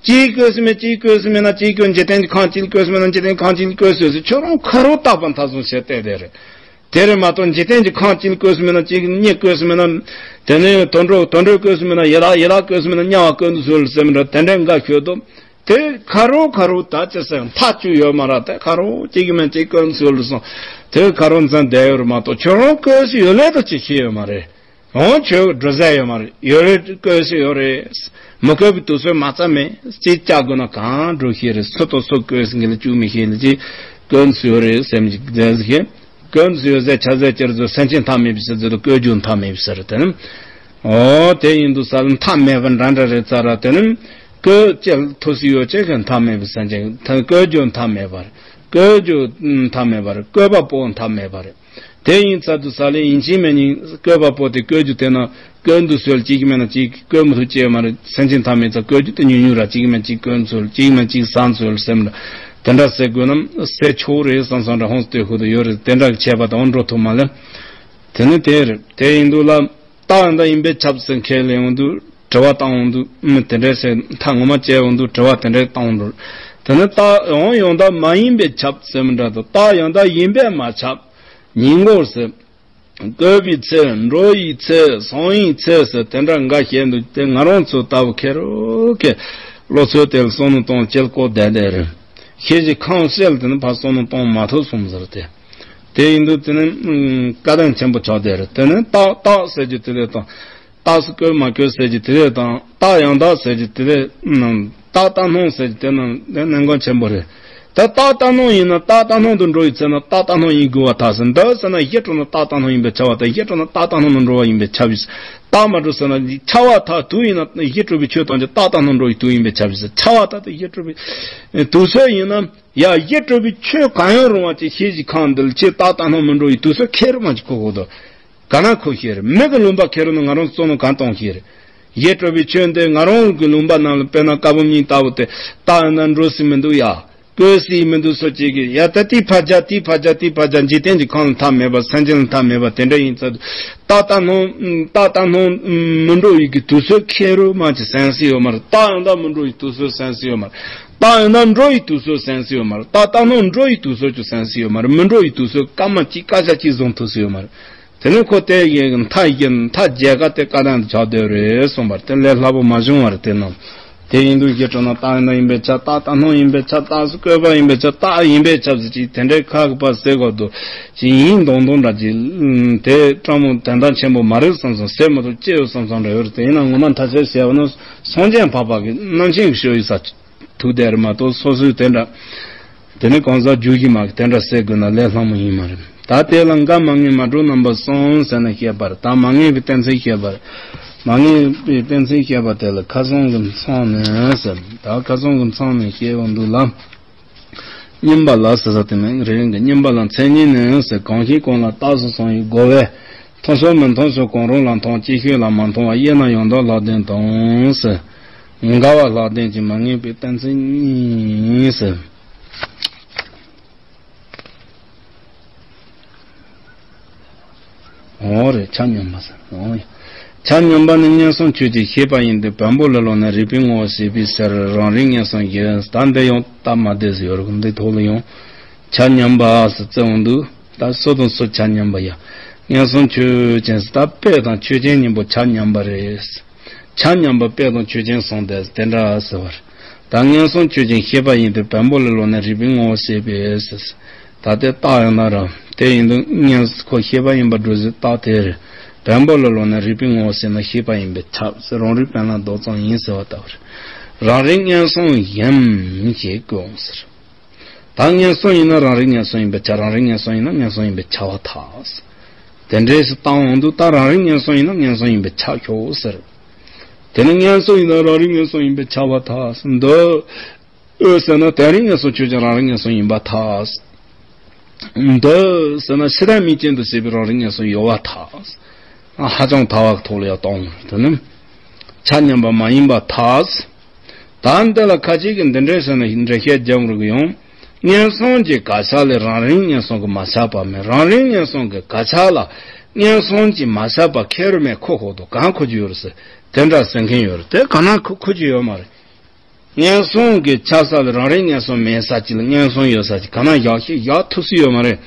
གཅིག་བཀོལ་སྲིད་མེད་གཅིག་བཀོལ་སྲིད་མེད་ན་གཅིག་བཀོལ་འཇིག་རྟེན་གྱི་ཁམས་གཅིག་བཀོལ་སྲིད་མེད་ན་འཇིག་རྟེན་གྱི་ཁམས་གཅིག་བཀོལ་སྲིད་ཟེར་ཁྱོད་རང་ཁ་རོག་རྟག་པ་མཐའ་བཟུང་བྱས་བསྡད་བསྡད་རེད། དེ་རེད་མ་གཏོགས་འཇིག་རྟེན་གྱི་ཁམས་གཅིག་བཀོལ་སྲིད་མེད་ན་གཅིག་གཉིས་བཀོལ་སྲིད་མེད་ན། དེ་ནས་དུད་འགྲོ་དུད་འགྲོ་བཀོལ་སྲིད་མེད་ན་ཡི་དྭགས་ཡི་དྭགས་བཀོལ་སྲིད་མེད་ན་དམྱལ་བ་བཀོལ་འདུག་ཟེར་ཟེར་མི་འདྲ་དེ་འདྲའི་འགའ་ཤོད་དོ། དེ་ཁ་རོག་ཁ་རོག་ད་ཅི་ཟེར་མཐའ་གཅིག་ཡོད་མ་རེད། དེ་ཁ་རོག་གཅིག་གི་མིན་གཅིག་བཀོལ་ཟེར་ལ་སོང་། དེ་ཁ་རོག་མཚན་བསྡད་ཡོད་རེད་མ་གཏོགས་ཁྱོད་རང་བཀོལ་ཟེར་ཡོད་ལས་ད་ཅི་ཤེས་ཡོད་མ་རེད། འོང་ཁྱོད་འགྲོ་ཟེར་ཡོད་མ་རེད། ཡོད་རེད་བཀོལ་ཟེར་ཡོད་རེད། མི་བཀོལ་བའི་དུས་ཚོད་མ་ཚར་མེད་ཅིག་བཅའ་དགོས་ན་གང་འགྲོ་ཤེས་རེད། སུ་དང་སུ་བཀོལ་ཟེར་གི་ལ་བཅུག་མི་ཤེས་ལ་ཅིག་བཀོལ་ཟེར་ཡོད་རེད་སེམས་ཀྱི་རྫས་ཟེར་གི་བཀོལ་ཟེར་ཡོད་ཟེར་ཆ་ཟེར་ཅེར་ཚོ་སེམས་ཅན་མཐའ་མེད་པའི་ཟེར་ཚོ་བཀོལ་རྒྱུ་མཐའ་མེད་པའི་ཟེར་དེ་ནི། ཨོ་དེ་ཡིན་དུས་ས་ལ་མཐའ་མེད་པ་འདྲ་འདྲ་རེད་ཙ་ར་དེ་ནི་བཀོལ་ཅེས་ཐུགས་སུ་ཡོད་ཅེས་ཀྱི་མཐའ་མེད་པའི་སེམས་ཅན་ཐ་བཀོལ་རྒྱུ་མཐའ་མེད་པ་རེད། བཀོལ་རྒྱུ་མཐའ་མེད་པ་རེད། བཀོལ་པ་པོ་མཐའ་མེད་པ་རེད། དེ་ཡིན་ཙ་དུས་ས་ལ་ཡིན་གཅིག་མིན་གཉིས་བཀོལ་པ་པོ་དེ་བཀོལ་རྒྱུ་དེ་ན་བཀོལ་འདུག་ཟེར་གཅིག་མིན་ན་གཅིག་བཀོལ་མི་ཐུབ་ཅེས་མ་རེད། སེམས་ཅན་མཐའ་མེད་ཙ་བཀོལ་རྒྱུ་དེ་ཉུང་ཉུང་ར་གཅིག་མིན་གཅིག་བཀོལ་ཚུལ་གཅིག་མིན་གཅིག་བཟང་ཚུལ་སེམས་ར་དེ་འདྲ་ཟེར་དགོས་ན་ཟེར་ཆོག་རེད་བསམ་བསམ་འདྲ་ཧོང་སྟོད་ཁུ་དུ་ཡོད་རེད། དེ་འདྲ་གི་ཆད་པ་དང་འགྲོ་ཐུབ་མ་ལེ། དེ་ནི་དེ་རེད། དེ་ཡིན་དུས་ལ། རྟག་ཡང་དག་ཡིན་པས་ཁྱབ་ཟེར་ཁས་ལེན་འོང་དུས་དྲི་བ་བཏང་འོང་དུས་མི་དེ་འདྲས་ཟེར་མཐའ་ངོ་མ་བཅད་འོང་དུས་དྲི་བ་དེ་འདྲས་བཏང་འགྲོ། དེ་ནི་རྟག་ཡང་ཡང་དག་མ་ཡིན་པས་ཁྱབ་ཟེར་མི་འདྲ་དང་རྟག་ཡང་དག་ཡིན་པས་མ་ཁྱབ། ཉིན་གུང་ཟེར། བཀོད་པའི་ཚེ་འགྲོ་ཡི་ཚེ་སང་ཡི་ཚེ་ཟེར་དེ་འདྲ་འགའ་བཤད་འདུག་དེ་ང་རང་ཚོ་ལྟ་བུ་ཁེར་རོ་ཁེ་བློ་ཚོད་དེ་ལ་བསམ་བློ་གཏོང་སྐྱེལ་ཀོ་བསྡད་བསྡད་རེད། ཤེས་བཞིན་ཁམས་བསལ་དེ་ནི་ཕར་བསམ་བློ་གཏོང་མ་ཐུབ་སོང་ཟེར་ཏེ། དེ་ཡིན་དུས་དེ་ནི་བཀའ་དྲིན་ཆེན་པོ་ཆགས་བསྡད་རེད། དེ་ནི་རྟག་རྟག་ཟེར་རྒྱུ་དེ་ལས་དང་། རྟག་སུ་བཀོད་མ་བཀོད་ཟེར་གྱི་དེ་རེད་དང་རྟག་ཡང་དག་ཟེར་གྱི་དེ་རེད། རྟག་རྟག་སྣང་ཟེར་གྱི་དེ་རྣམས་དེ་གནད་འགག་ཆེན་པོ་རེད། ད་རྟག་རྟག་སྣང་ཡིན་ན་རྟག་རྟག་སྣང་དུ་འགྲོ་ཡི་ཚེ་ན་རྟག་རྟག་སྣང་ཡིན་དགོས་པ་ཐག་ཟེར། འདི་ཟེར་ན་གཞི་གྲུབ་ན་རྟག་རྟག་སྣང་ཡིན་པས་ཁྱབ་པ་དང་གཞི་གྲུབ་ན་རྟག་རྟག་སྣང་དུ་འགྲོ་བ་ཡིན་པས་ཁྱབ་ཡི། རྟག་མ་གྲུབ་ཟེར་ན་ཁྱབ་པ་ཐག་དུས་ཡིན་ན་གཞི་གྲུབ་པའི་ཆོས་ཐམས་ཅད་རྟག་རྟག་སྣང་འགྲོ་ཡི་དུས་ཡིན་པས་ཁྱབ་ཡི་ཟེར། ཁྱབ་པ་ཐག་དེ་གཞི་གྲུབ་པའི་དུས་ཚོད་ཡིན་ན་ཡ་གཞི་གྲུབ་པའི་ཆོས་གང་ཡང་རུང་བ་ཅིག་ཤེས་བཞིན་ཁམས་འདི་ལ་ཁྱེད་རྟག་རྟག་སྣང་མི་འགྲོ་ཡི་དུས་ཚོད་ཁེར་མ་ཅིག་གོ་གོ་དོ། ག་ན་ཁོ་ཤེས་རེད། མི་གི་ལུང་པ་ཁེར་ནི་ང་རང་བཙོན་ནང་གང་གཏོང་ཤེས་རེད། གཞི་གྲུབ་པའི་ཆོས་འདི་ང་རང་གི་ལུང་པ་ནང་ལ་དཔེར་ན་ཀ་བུམ་གཉིས་ལྟ་བུ་དེ་རྟག་ཡང་དག་འགྲོ་སྲིད་མི་འདུག་ཡ། བཀོལ་སྲིད་མི་འདུག་སོ་གཅིག་གིས་ཡ་ད་དེའི་ཕར་རྒྱག་དེའི་ཕར་རྒྱག་དེའི་ཕར་རྒྱག་འཇིག་རྟེན་གྱི་ཁམས་ལ་མཐའ་མེད་པ་སེམས་ཅན་ལ་མཐའ་མེད་པ་དེ་འདྲ་ཡིན་ཚར་དུས་རྟག་རྟག་སྣང་རྟག་རྟག་སྣང་མི་འགྲོ་ཡི་གི་དུས་ཚོད་ཁེར་རོ་མ་ཅིག་སེམས་སུ་ཡོད་མ་རེད། རྟག་ཡང་དག་མི་འགྲོ་ཡི་དུས་ཚོད་སེམས་སུ་ཡོད་མ་རེད། རྟག་ཡང་དག་འགྲོ་ཡི་དུས་ཚོད་སེམས་སུ་ཡོད་མ་རེད། རྟག་རྟག་སྣང་འགྲོ་ཡི་དུས་ཚོད་ཀྱང་སེམས་སུ་ཡོད་མ་རེད། མི་འགྲོ་ཡི་དུས་ཚོད་སྐར་མ་གཅིག་སྐར་ཆ་གཅིག་བཟུང་ཐུབ་སུ་ཡོད་མ་རེད། དེ་ནས་ཁོ་དེ་ཡི་མཐའ་ཡི་མཐའ་རྒྱལ་ཁ་དེ་བཀའ་དང་དུ་ཆགས་སྡོད་རེད་གསུངས་པར་དེ་ལས་སླ་པོ་མ་བྱུང་བ་རེད། དེ་རྣམས་དེ་ཡིན་དུས་གཞི་གྲུབ་ན་རྟག་ཡང་དག་ཡིན་པས་ཁྱབ། རྟག་རྟག་སྣང་ཡིན་པས་ཁྱབ། རྟག་སུ་བཀོད་པ་ཡིན་པས་ཁྱབ། རྟག་ཡིན་པས་ཁྱབ་ཟེར་ཅིག་དེ་འདྲའི་ཁ་གི་པ་ཟེར་དགོས་འདུག་ཅིག་ཡིན་མདོག་མདོག་འདྲ་ཅིག་དེ་སྤྲང་མོ་དོན་དག་ཆེན་པོ་མ་རེད་བསམ་བསམ་ཟེར་མ་ཐུབ་ཅི་ཡོད་བསམ་བསམ་འདྲ་ཡོད་རེད། དེ་ཡིན་ན་ངོ་མ་མཐའ་ཚད་ཟེར་བ་ནི་སངས་རྒྱས་འཕགས་པ་གི་རྣམ་མཁྱེན་གྱི་ཤོ་ཡི་ས་ཐུག་བསྡད་རེད་མ་གཏོགས་སོ་སོའི་དེ་འདྲ། དེ་ནི་གང་ཟག་རྒྱུད་ཀྱི་མ་གི་དེ་འདྲ་ཟེར་དགོས་ན་ལས་སླ་མོ་ཡིན་མ་རེད། ད་དེ་ལ་འགའ་མ་ངེས་མ་གྲུབ་རྣམ་པ་གསུམ་ཟེར་ནས་བཤད་པར། ད་མ་ངེས་པའི་གཏན་ཚིགས་བཤད་པར། མ་ངེས་པའི་གཏན་ཚིགས་བཤད་པ་དེ་ལ་ཁ་སང་གི་མཚམས་ནས་ཟེར། ད་ཁ་སང་གི་མཚམས་ནས་བཤད་འོང་དུས་ལ། སྙོམས་པ་ལ་ཟེར་ས་དེ་མིན་རེ་རེ་གི་སྙོམས་པ་ལ་མཚན་ཉིད་ནི་ཟེར། གང་ཞིག་གང་ལ་རྟགས་སུ་སོང་བའི་རྒོལ་བས། མཐོང་ཕྱོགས་མི་མཐོང་ཕྱོགས་གང་རུང་ལ་མཐོང་། ཅིག་ཤོས་ལ་མ་མཐོང་བ་དབྱེ་ན་ཡང་དག་ལྷག་ལྡན་དང་ཟེར། འགལ་བ་ལྷག་ལྡན་གྱི་མ་ངེས་པའི་གཏན་ཚིགས་གཉིས་ཟེར། འོ་རེད། ཆ་མཉམ་པ་ཟེར། འོ་ཡ། ཆ་མཉམ་པ་ནི་ངན་སོང་ཆོས་ཅན་ཤེས་པ་ཡིན་ཏེ། བེམ་པོ་ལ་ལོག་ནས་རིགས་པའི་ངོ་བོ་ཤེས་པའི་ཕྱིར། རང་རིག་ངན་སོང་ཡིན། ད་འདི་ཡང་སྟབས་མ་བདེ་ཟེར་ཡོད་རེད། འདི་ཐོག་ལ་ཡང་ཆ་མཉམ་པ་ཟེར་བརྩི་འོང་དུས། ད་སུ་དང་སུ་ཆ་མཉམ་པ་ཡ། ངན་སོང་ཆོས་ཅན་ཟེར། ད་དཔེ་དང་ཆོས་ཅན་གཉིས་པོ་ཆ་མཉམ་པ་རེད། ཆ་མཉམ་པ་དཔེ་དང་ཆོས་ཅན་གསུམ་དེ་དེ་འདྲ་ཟེར་བ་རེད། ད་ངན་སོང་ཆོས་ཅན་ཤེས་པ་ཡིན་ཏེ། བེམ་པོ་ལ་ལོག་ནས་རིགས་པའི་ངོ་བོ་ཤེས་པས་ཟེར། ད་དེ་རྟགས་ཡང་ན་ར། དེ་ཡིན་དུས་ངན་ཁོ་ཤེས་པ་ཡིན་པར་སྒྲུབ་ཟེར་རྟགས་དེ་རེད། བེམ་པོ་ལ་ལོག་ནས་རིགས་པའི་ངོ་བོ་ཤེས་ན་ཤེས་པ་ཡིན་པས་ཁྱབ་ཟེར། རང་རིག་བེམ་ལ་ལྡོག་ཙམ་ཡིན་ཟེར་བ་ལྟ་བུ་རེད། རང་རིག་ངན་སོང་ཡིན་ཞེས་བཀོད་འོང་ཟེར། ད་ངན་སོང་ཡིན་ན་རང་རིག་ངན་སོང་ཡིན་པས་ཁྱབ། རང་རིག་ངན་སོང་ཡིན་ན་ངན་སོང་ཡིན་པས་ཁྱབ་པར་ཐལ། དེ་འདྲས་སུ་བཏང་འོང་དུས། ད་རང་རིག་ངན་སོང་ཡིན་ན་ངན་སོང་ཡིན་པས་ཁྱབ་ཆོག་ཟེར། དེ་ནི་ངན་སོང་ཡིན་ན་རང་རིག་ངན་སོང་ཡིན་པས་ཁྱབ་པར་ཐལ། འདོད་ཟེར་ན་དོན་རིག་ངན་སོང་ཆོས་ཅན་རང་རིག་ངན་སོང་ཡིན་པར་ཐལ། འདོད་ཟེར་ན་ཕྱི་དོན་དམིགས་རྐྱེན་དུ་བྱས་པའི་རང་རིག་ངན་སོང་ཡོད་པར་ཐལ། ཧ་ཅང་ཐལ་བ་གི་ཐོག་ལ་ཡང་གཏོང་། དེ་ནི་ཆ་མཉམ་པ་མ་ཡིན་པར་ཐལ། ད་འདི་ལ་ཁ་ཅིག་གིས་འདི་འདྲའི་ཟེར་ནས་འགྲེལ་བཤད་རྒྱབ་རུ་གི་ཡོང་། ངན་སོང་གི་དགག་བྱ་ལས་རང་རིག་ངན་སོང་གི་མ་ཁྱབ་པ་མེད། རང་རིག་ངན་སོང་གི་དགག་བྱ་ལ་ངན་སོང་གི་མ་ཁྱབ་པ་ཁེར་མེད་ཁོ་ཁོ་ཐོག་གང་ཁོ་རྒྱུ་ཡོད་རེད་ཟེར། དེ་འདྲ་ཟེར་མཁན་ཡོད་རེད། དེ་གང་ན་ཁོ་ཁོ་རྒྱུ་ཡོད་མ་རེད། ངན་སོང་གི་ཆ་ས་ལ་རང་རིག་ངན་སོང་མེད་ས་ཅིག་ལ་ངན་སོང་ཡོད་ས་ཅིག་གང་ན་བཞག་ཤེས་བཞག་ཐུབ་སྲིད་ཡོད་མ་རེད།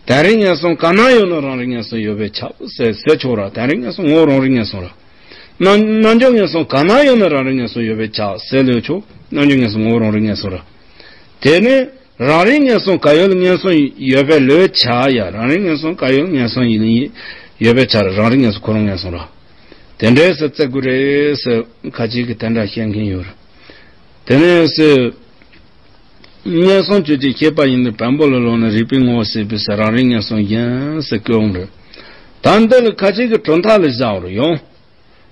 དོན་རིག་ངན་སོང་གང་ན་ཡོད་ན་རང་རིག་ངན་སོང་ཡོད་པས་ཁྱབ་ཟེར་ཟེར་ཆོག་ར། དོན་རིག་ངན་སོང་ངོ་བོ་རང་རིག་ངན་སོང་ར། རྣམ་རྣམ་འཇོག་ངན་སོང་གང་ན་ཡོད་ན་རང་རིག་ངན་སོང་ཡོད་པས་ཁྱབ་ཟེར་ལོས་ཆོག་རྣམ་འཇོག་ངན་སོང་ངོ་བོ་རང་རིག་ངན་སོང་ར། དེ་ནི་རང་རིག་ངན་སོང་ག་ཡོད་ལ་ངན་སོང་ཡོད་པས་ལོས་ཁྱབ་ཡ། རང་རིག་ངན་སོང་ག་ཡོད་ལ་ངན་སོང་ཡིན་ཡོད་པས་ཁྱབ་ར། རང་རིག་ངན་སོང་ཁོ་རང་ངན་སོང་ར། དེ་འདྲས་སེ་བརྩི་དགོས་རེད་ཟེར་ཁ་ཅིག་གིས་དེ་འདྲ་བཤད་མཁན་ཡོད་རེད། དེ་ནས་སེ། ངན་སོང་ཆོས་ཅན་ཤེས་པ་ཡིན་ཏེ། བེམ་པོ་ལ་ལོག་ནས་རིགས་པའི་ངོ་བོ་ཤེས་པས་ཟེར། རང་རིག་ངན་སོང་ཡིན་ཟེར་བཀོད་འོང་རེད། ད་འདི་ལ་ཁ་ཅིག་གིས་གྲུབ་མཐའ་ལ་བཞག་འོང་རེད་ཡོང་།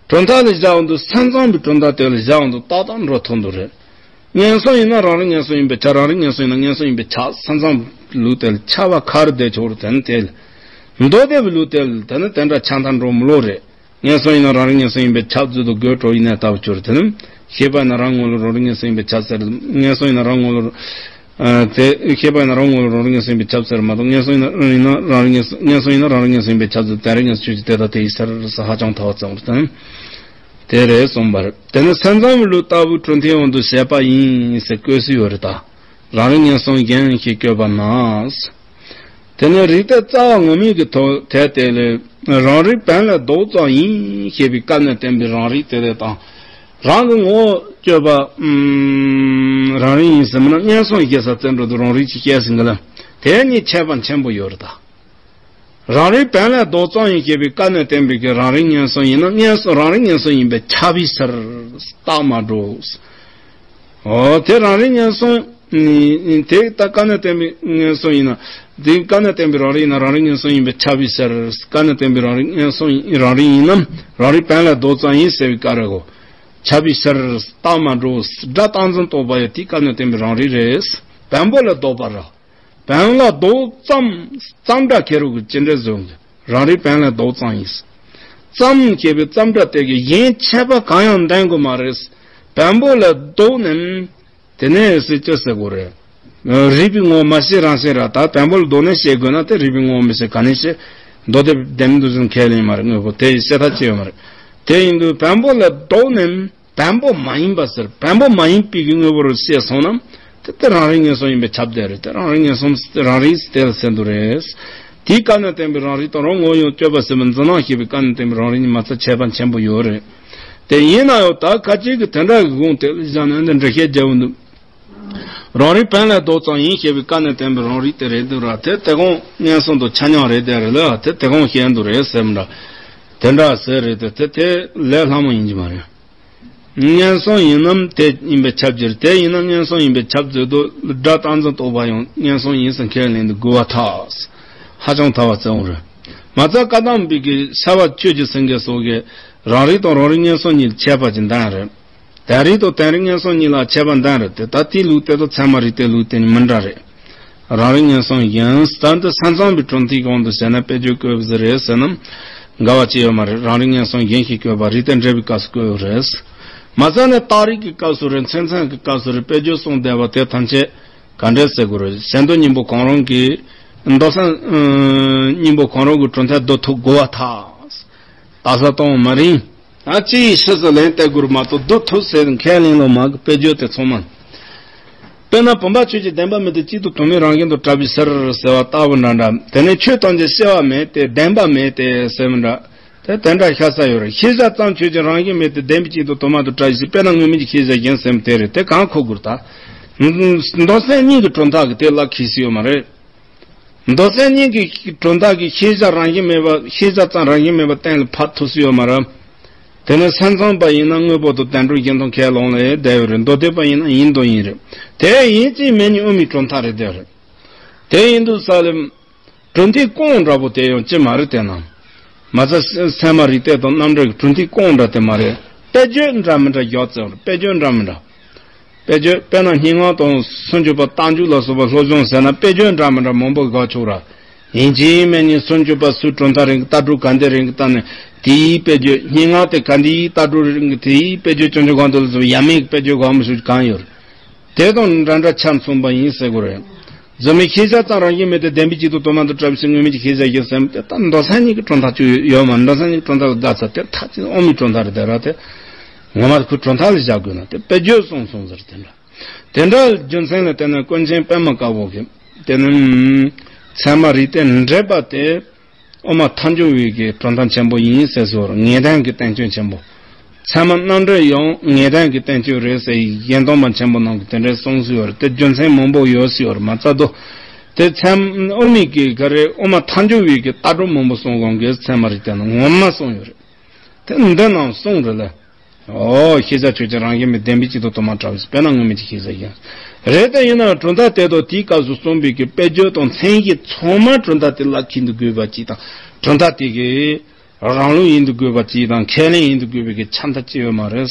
གྲུབ་མཐའ་ལ་བཞག་འོང་དུས་སེམས་ཙམ་པའི་གྲུབ་མཐའ་དེ་ལ་བཞག་འོང་དུས་ཏག་ཏག་འགྲོ་ཐུབ་འདུག་རེད། ངན་སོང་ཡིན་ན་རང་རིག་ངན་སོང་ཡིན་པས་ཁྱབ། རང་རིག་ངན་སོང་ཡིན་ན་ངན་སོང་ཡིན་པས་ཁྱབ། སེམས་ཙམ་ལུགས་དེ་ལ་ཁྱབ་པ་ག་རེ་བསྡད་ཆོག་རེད། དེ་ནི་དེ་ལ། མདོ་སྡེ་པའི་ལུགས་དེ་ལ་དེ་ནི་དེ་འདྲ་ཆགས་མཐའ་འགྲོ་མི་ལོག་རེད། ངན་སོང་ཡིན་ན་རང་རིག་ངན་སོང་ཡིན་པས་ཁྱབ་བརྗོད་དུ་དགོད་བྲོ་ཡིན་ནའི་ལྟ་བུ་གྱུར། དེ་ནི་ཤེས་པ་ཡིན་ན་རང་ངོ་ལ་རང་རིག་ངན་སོང་ཡིན་པས་ཁྱབ་ཟེར། ངན་སོང་ཡིན་ན་རང་ངོ་ལ། ཨ། དེ་ཤེས་པ་ཡིན་ན་རང་ངོ་ལ་རང་རིག་ངན་སོང་ཡིན་པས་ཁྱབ་ཟེར་མ་གཏོགས། ངན་སོང་ཡིན་ན་ཡིན་ན་རང་རིག་ངན་སོང་། ངན་སོང་ཡིན་ན་རང་རིག་ངན་སོང་ཡིན་པས་ཁྱབ་ཟེར། དོན་རིག་ངན་སོང་ཆོས་ཅན་དེ་དག་དེ་ཡི་ཕྱིར་ཟེར་ཧ་ཅང་ཐལ་བ་ཙམ་རེད། དེ་ནི་དེ་རེད་གསུངས་པ་རེད། དེ་ནི་སེམས་ཙམ་པའི་ལུགས་ལྟ་བུའི་གྲུབ་མཐའི་དབང་དུ་བྱས་པ་ཡིན་ཟེར་བཀོད་སྲོལ་ཡོད་རེད་ད། རང་རིག་ངན་སོང་ཡིན་ཞེས་བཀོད་པ་ན། དེ་ནི་རིགས་གཏེར་རྩ་བ་ངོ་མའི་གི་ཐོག་དེ་དེ་ལས་རང་རིག་བེམ་ལས་ལྡོག་ཙམ་ཡིན་ཞེས་པའི་སྐབས་ནས་བསྟན་པའི་རང་རིག་དེ་ལས་དང་། རང་གི་ངོ་བོ་དཔྱོད་པ། ཨུམ། རང་རིག་ཡིན་ཟེར་མིན་ན་ངན་སོང་ཞེས་ས་བཙན་འགྲོ་དུ་རང་རིག་ཅེས་བཤད་ཟིན་གི་ལ། དེ་གཉིས་ཁྱད་པར་ཆེན་པོ་ཡོད་རེད་ད། རང་རིག་བེམ་ལས་ལྡོག་ཙམ་ཡིན་ཞེས་པའི་སྐབས་ནས་བསྟན་པའི་གི་རང་རིག་ངན་སོང་ཡིན་ན་ངན་སོང་རང་རིག་ངན་སོང་ཡིན་པས་ཁྱབ་པའི་ཕྱིར་རྟགས་མ་གྲུབ། འོ་དེ་རང་རིག་ངན་སོང་། དེ་ལྟ་སྐབས་ནས་བསྟན་པའི་ངན་སོང་ཡིན་ན། དེ་སྐབས་ནས་བསྟན་པའི་རང་རིག་ཡིན་ན་རང་རིག་ངན་སོང་ཡིན་པས་ཁྱབ་པའི་ཕྱིར། སྐབས་ནས་བསྟན་པའི་རང་རིག་ངན་སོང་ཡིན། རང་རིག་ཡིན་ནམ་རང་རིག་བེམ་ལས་ལྡོག་ཙམ་ཡིན་ཟེར་བའི་སྐབས་རེད་གོ། ཁྱབ་པའི་ཕྱིར་རྟགས་མ་གྲུབ། སྒྲ་རྟག་འཛིན་རྟོག་པ་ཡང་དེ་སྐབས་ནས་བསྟན་པའི་རང་རིག་རེད། བེམ་པོ་ལས་ལྡོག་པ་ར། བེམ་ལས་ལྡོག་ཙམ། ཙམ་སྒྲ་ཁེ་རུ་གི་ཅི་འདྲ་བཟོ་གི། རང་རིག་བེམ་ལས་ལྡོག་ཙམ་ཡིན། ཙམ་ཞེས་པའི་ཙམ་སྒྲ་དེ་གི་གཞན་ཁྱད་པར་གང་ཡང་ལྡན་དགོས་མ་རེད། བེམ་པོ་ལས་ལྡོག་ནས། དེ་ནས་སྲིད་ཅི་ཟེར་དགོས་རེད། རིགས་པའི་ངོ་བོ་མ་ཤེས་རང་ཤེས་ར། ད་བེམ་པོ་ལ་ལྡོག་ནས་ཤེས་དགོས་ན་དེ་རིགས་པའི་ངོ་བོ་མི་ཤེས་ག་ནས་ཤེས། མདོ་སྡེ་ལྡན་མིན་འདུ་འཛིན་ཁས་ལེན་མ་རེད། དངོས་པོ་དེ་ཡི་ཤེས་ཐབས་ཅི་ཡོད་མ་རེད། དེ་ཡིན་དུས་བེམ་པོ་ལ་ལྡོག་ནས་བེམ་པོ་མ་ཡིན་པ་ཟེར། བེམ་པོ་མ་ཡིན་པའི་གི་དངོས་པོ་རུ་ཤེས་སོང་ན་དེ་དེ་རང་རིག་ངན་སོང་ཡིན་པས་ཁྱབ་བསྡད་རེད། དེ་རང་རིག་ངན་སོང་དེ་རང་རིག་དེ་ལ་ཟེར་འདུག་རེད། དེའི་སྐབས་ནས་བསྟན་པའི་རང་རིག་དང་རང་ངོ་བོ་ཡང་དཔྱོད་པ་ཟེར་བའི་འཛིན་སྟངས་ཤེས་པའི་སྐབས་ནས་བསྟན་པའི་རང་རིག་གཉིས་མ་ཚད་ཁྱད་པར་ཆེན་པོ་ཡོད་རེད། དེ་ཡིན་ན་ཡང་ད་ཁ་ཅིག་གིས་དེ་འདྲ་གི་དགོངས་དེ་ལ་བཞག་ནས་འདི་འགྲེལ་བཤད་རྒྱག་འོང་དུས། རང་རིག་བེམ་ལས་ལྡོག་ཙམ་ཡིན་ཞེས་པའི་སྐབས་ནས་བསྟན་པའི་རང་རིག་དེ་རེད་འདུག་ར། དེ་དེ་གོང་ངན་སོང་དང་ཆ་མཉམ་རེད་དེ་རེད་ལ། དེ་དེ་གོང་བཤད་འདུག་རེད་ཟེར་མི་འདྲ། དེ་འདྲ་ཟེར་རེད་དེ་དེ་དེ་ལས་སླ་མོ་ཡིན་གྱི་མ་རེད། ངན་སོང་ཡིན་ནམ་དེ་ཡིན་པས་ཁྱབ་ཀྱི་རེད། དེ་ཡིན་ན་ངན་སོང་ཡིན་པས་ཁྱབ་ཚོད་དུ་སྒྲ་རྟག་འཛིན་རྟོག་པ་ཡང་ངན་སོང་ཡིན་ཟེར་ཁས་ལེན་དུ་དགོས་པ་ཐལ། ཧ་ཅང་ཐལ་བ་བརྩི་འོང་རེད། མ་རྩ་བཀའ་གདམས་པའི་གི་ཤ་བ་ཆོས་ཀྱི་སེང་གེ་སོགས་ཀྱི་རང་རིག་དང་རང་རིག་ངན་སོང་གཉིས་ལ་ཁྱད་པར་གྱི་འདོན་རེད། དོན་རིག་དང་དོན་རིག་ངན་སོང་གཉིས་ལ་ཁྱད་པར་འདོན་རེད་དེ། ད་དེའི་ལུགས་དེ་དང་ཚད་མ་རིག་པའི་ལུགས་དེ་གཉིས་མི་འདྲ་རེད། རང་རིག་ངན་སོང་ཡིན་ད་འདི་ས་མཚམས་པའི་གྲུབ་མཐའི་གོང་དུ་བྱས་ན་དཔེ་བརྗོད་བཀོད་པ་ཟིག་རེད་ཟེར་ན་འགལ་བ་ཅི་ཡོད་མ་རེད། རང་རིག་ངན་སོང་ཡིན་ཞེས་བཀོད་པ་རིགས་གཏེར་འགྲེལ་པའི་སྐབས་སུ་བཀོད་ཡོད་རེད། མ་རྩ་ནས་རྟགས་རིགས་ཀྱི་སྐབས་སུ་རེད། མཚན་མཚོན་གྱི་སྐབས་སུ་རེད། དཔེ་བརྗོད་གསུངས་བསྡད་པ་དེ་ཐམས་ཅད་ག་འདྲས་ཟེར་དགོས་རེད། གཞན་དོན་སྙིང་པོ་གང་རུང་གི་མདོ་སེམས་སྙིང་པོ་གང་རུང་གི་གྲུབ་མཐའ་བསྡུ་ཐུབ་དགོས་པ་ཐག་ད་ས་གཏོང་མ་རིང་། ཨ་ཅི་ཡི་ཕྱི་སུ་ལན་སྟེར་དགོས་མ་གཏོགས་བསྡུ་ཐུབ་ཟེར་ཁས་ལེན་ལོ་མ་གི་དཔེ་བརྗོད་དེ་ཚང་མ། དཔེར་ན་བུམ་པ་ཆོས་ཅན། བདེན་པ་མེད་དེ་གཅིག་ཏུ་དོན་མེད་རང་བཞིན་དུ་གྲགས་པའི་ཕྱིར་ཟེར་བ་ལྟ་བུ་འདྲ་འདྲ། དེ་ནས་ཆོས་ཐམས་ཅད་སྐྱེ་བ་མེད་དེ་བདེན་པ་མེད་དེ་ཟེར་མི་འདྲ། དེ་དེ་འདྲ་ཤ་ས་ཡོད་རེད། ཤེས་བྱ་ཙམ་ཆོས་ཅན། རང་བཞིན་མེད་དེ་བདེན་པའི་གཅིག་ཏུ་དོན་མེད་དུ་གྲགས་ཤིང་། དཔེར་ན་དངོས་མེད་ཀྱི་ཤེས་བྱ་ཡིན་ཟེར་མི་དེ་རེད། དེ་གང་གོ་དགོས་ད། མདོ་སེམས་གཉིས་ཀྱི་གྲུབ་མཐའ་གི་དེ་ལ་ཁེལ་སྲིད་ཡོད་མ་རེད། མདོ་སེམས་གཉིས་ཀྱི་གྲུབ་མཐའ་གི་ཤེས་བྱ་རང་བཞིན་མེད་པ། ཤེས་བྱ་ཙམ་རང་བཞིན་མེད་པ་གཏན་ལ་ཕབ་ཐུབ་སྲིད་ཡོད་མ་རེད། དེ་ནས་སེམས་ཙམ་པ་ཡིན་ན་དངོས་པོ་དང་དོན་གྲུབ་གཞན་དོན་ཁས་ལེན་ལ་བསྡད་ཡོད་རེད། མདོ་སྡེ་པ་ཡིན་ན་ཡིན་དང་ཡིན་རེད། དེ་ཡིན་གཅིག་མིན་གཉིས་དབུ་མའི་གྲུབ་མཐའ་རེད་བསྡད་རེད། དེ་ཡིན་དུས་ས་ལེ། གྲུབ་མཐའི་སྐོང་འདྲ་པོ་དེ་ཡང་ཅི་མ་རེད་དེ་ན། མ་རྩ་ཚད་མ་རིགས་གཏེར་དང་རྣམ་འགྲེལ་གྱི་གྲུབ་མཐའི་སྐོང་འདྲ་དེ་མ་རེད། དཔེ་བརྗོད་འདྲ་མི་འདྲ་རྒྱག་ཙམ་རེད། དཔེ་བརྗོད་འདྲ་མི་འདྲ། དཔེ་བརྗོད་དཔེར་ན་སྙན་ངག་དང་སུམ་ཅུ་པ་རྟགས་འཇུག་ལ་སོགས་པ་སློབ་སྦྱོང་ཟེར་ན་དཔེ་བརྗོད་འདྲ་མི་འདྲ་མང་པོ་དགོས་ཆོག་ར། ཡིན་གཅིག་མིན་གཉིས་སུམ་ཅུ་པ་སུའི་གྲུབ་མཐའ་རིང་གི་ལྟ་གྲུབ་ག་འདི་རིང་གི་ལྟ་ནས་དེའི་དཔེ་བརྗོད། སྙན་ངག་དེ་ག་འདིའི་ལྟ་གྲུབ་རིང་གི་དེའི་དཔེ་བརྗོད། ཅུང་ཅུང་གང་དུ་ལ་སོགས་ཡ་མེད་ཀྱི་དཔེ་བརྗོད་གང་མི་ཤེས་གང་ཡོད་རེད། དེ་དང་འདྲ་འདྲ་ཆ་མཚུངས་པ་ཡིན་ཟེར་དགོས་རེད། རྫུན་མའི་ཤེས་བྱ་ཙམ་རང་བཞིན་མེད་དེ་བདེན་པའི་གཅིག་ཏུ་དོན་མེད་དུ་གྲགས་པའི་ཕྱིར་དངོས་མེད་ཀྱི་ཤེས་བྱ་ཡིན་ཟེར་མི་དེ་ད་མདོ་སེམས་གཉིས་ཀྱི་གྲུབ་མཐའ་གཅིག་ཡོད་མ་རེད། མདོ་སེམས་གཉིས་ཀྱི་གྲུབ་མཐའ་ལ་བརྡ་ཚ་དེ་ཐག་ཆོད་དབུ་མའི་གྲུབ་མཐའ་རེད་དེ་ར། དེ་ངོ་མ་ཁོའི་གྲུབ་མཐའ་ལ་བཞག་དགོས་ན་དེ་དཔེ་བརྗོད་གསུངས་སོང་ཟེར་དེ་འདྲ། དེ་འདྲ་རྒྱུ་མཚན་ལ་བརྟེན་ནས་ཀུན་མཁྱེན་པདྨ་དཀར་པོ་གིས་དེ་ནི་ཚད་མ་རིགས་གཏེར་འགྲེལ་པ་དེ། དབུ་མ་ཐལ་འགྱུར་བའི་གི་གྲུབ་མཐའ་ཆེན་པོ་ཡིན་ཟེར་སོང་། ངེས་དོན་གྱི་བསྟན་བཅོས་ཆེན་པོ། ཚད་མ་རྣམ་འགྲེལ་ཡང་ངེས་དོན་གྱི་བསྟན་བཅོས་རེད་ཟེར་གཞན་སྟོན་པ་ཆེན་པོ་རྣམས་ཀྱིས་དེ་འདྲའི་གསུངས་སུ་ཡོད་རེད། དེ་རྒྱུ་མཚན་མང་པོ་ཡོད་སུ་ཡོད་རེད་མ་རྩ་དོ། དེ་ཚད་དབུ་མའི་གི་ག་རེ་དབུ་མ་ཐལ་འགྱུར་བའི་གི་ལྟ་གྲུབ་མང་པོ་གསུངས་གོང་གི་ཚད་མ་རིགས་གཏེར་ནང་ངོ་མ་གསུངས་ཡོད་རེད། དེ་འདི་རྣམས་གསུངས་རེད་ལ། ཨོ། ཤེས་བྱ་ཆོས་ཅན། རང་བཞིན་མེད། བདེན་པའི་གཅིག་ཏུ་དོན་མེད་གྲགས་པའི་ཕྱིར། དཔེར་ན་དངོས་མེད་ཀྱི་ཤེས་བྱ་ཡིན། རེད་དེ་ཡིན་ན་གྲུབ་མཐའ་དེ་དང་དེའི་སྐབས་སུ་གསུངས་པའི་གི་དཔེ་བརྗོད་དང་མཚན་གཞི་ཚང་མ་གྲུབ་མཐའ་དེ་ལ་འཁྱེར་འདུག་དགོས་པ་གཅིག་དང་། གྲུབ་མཐའ་དེ་གི་རང་ལུགས་ཡིན་འདུག་དགོས་པ་གཅིག་དང་ཁས་ལེན་ཡིན་འདུག་དགོས་པའི་གི་ཆ་མཐའ་ཅི་ཡོད་མ་རེད།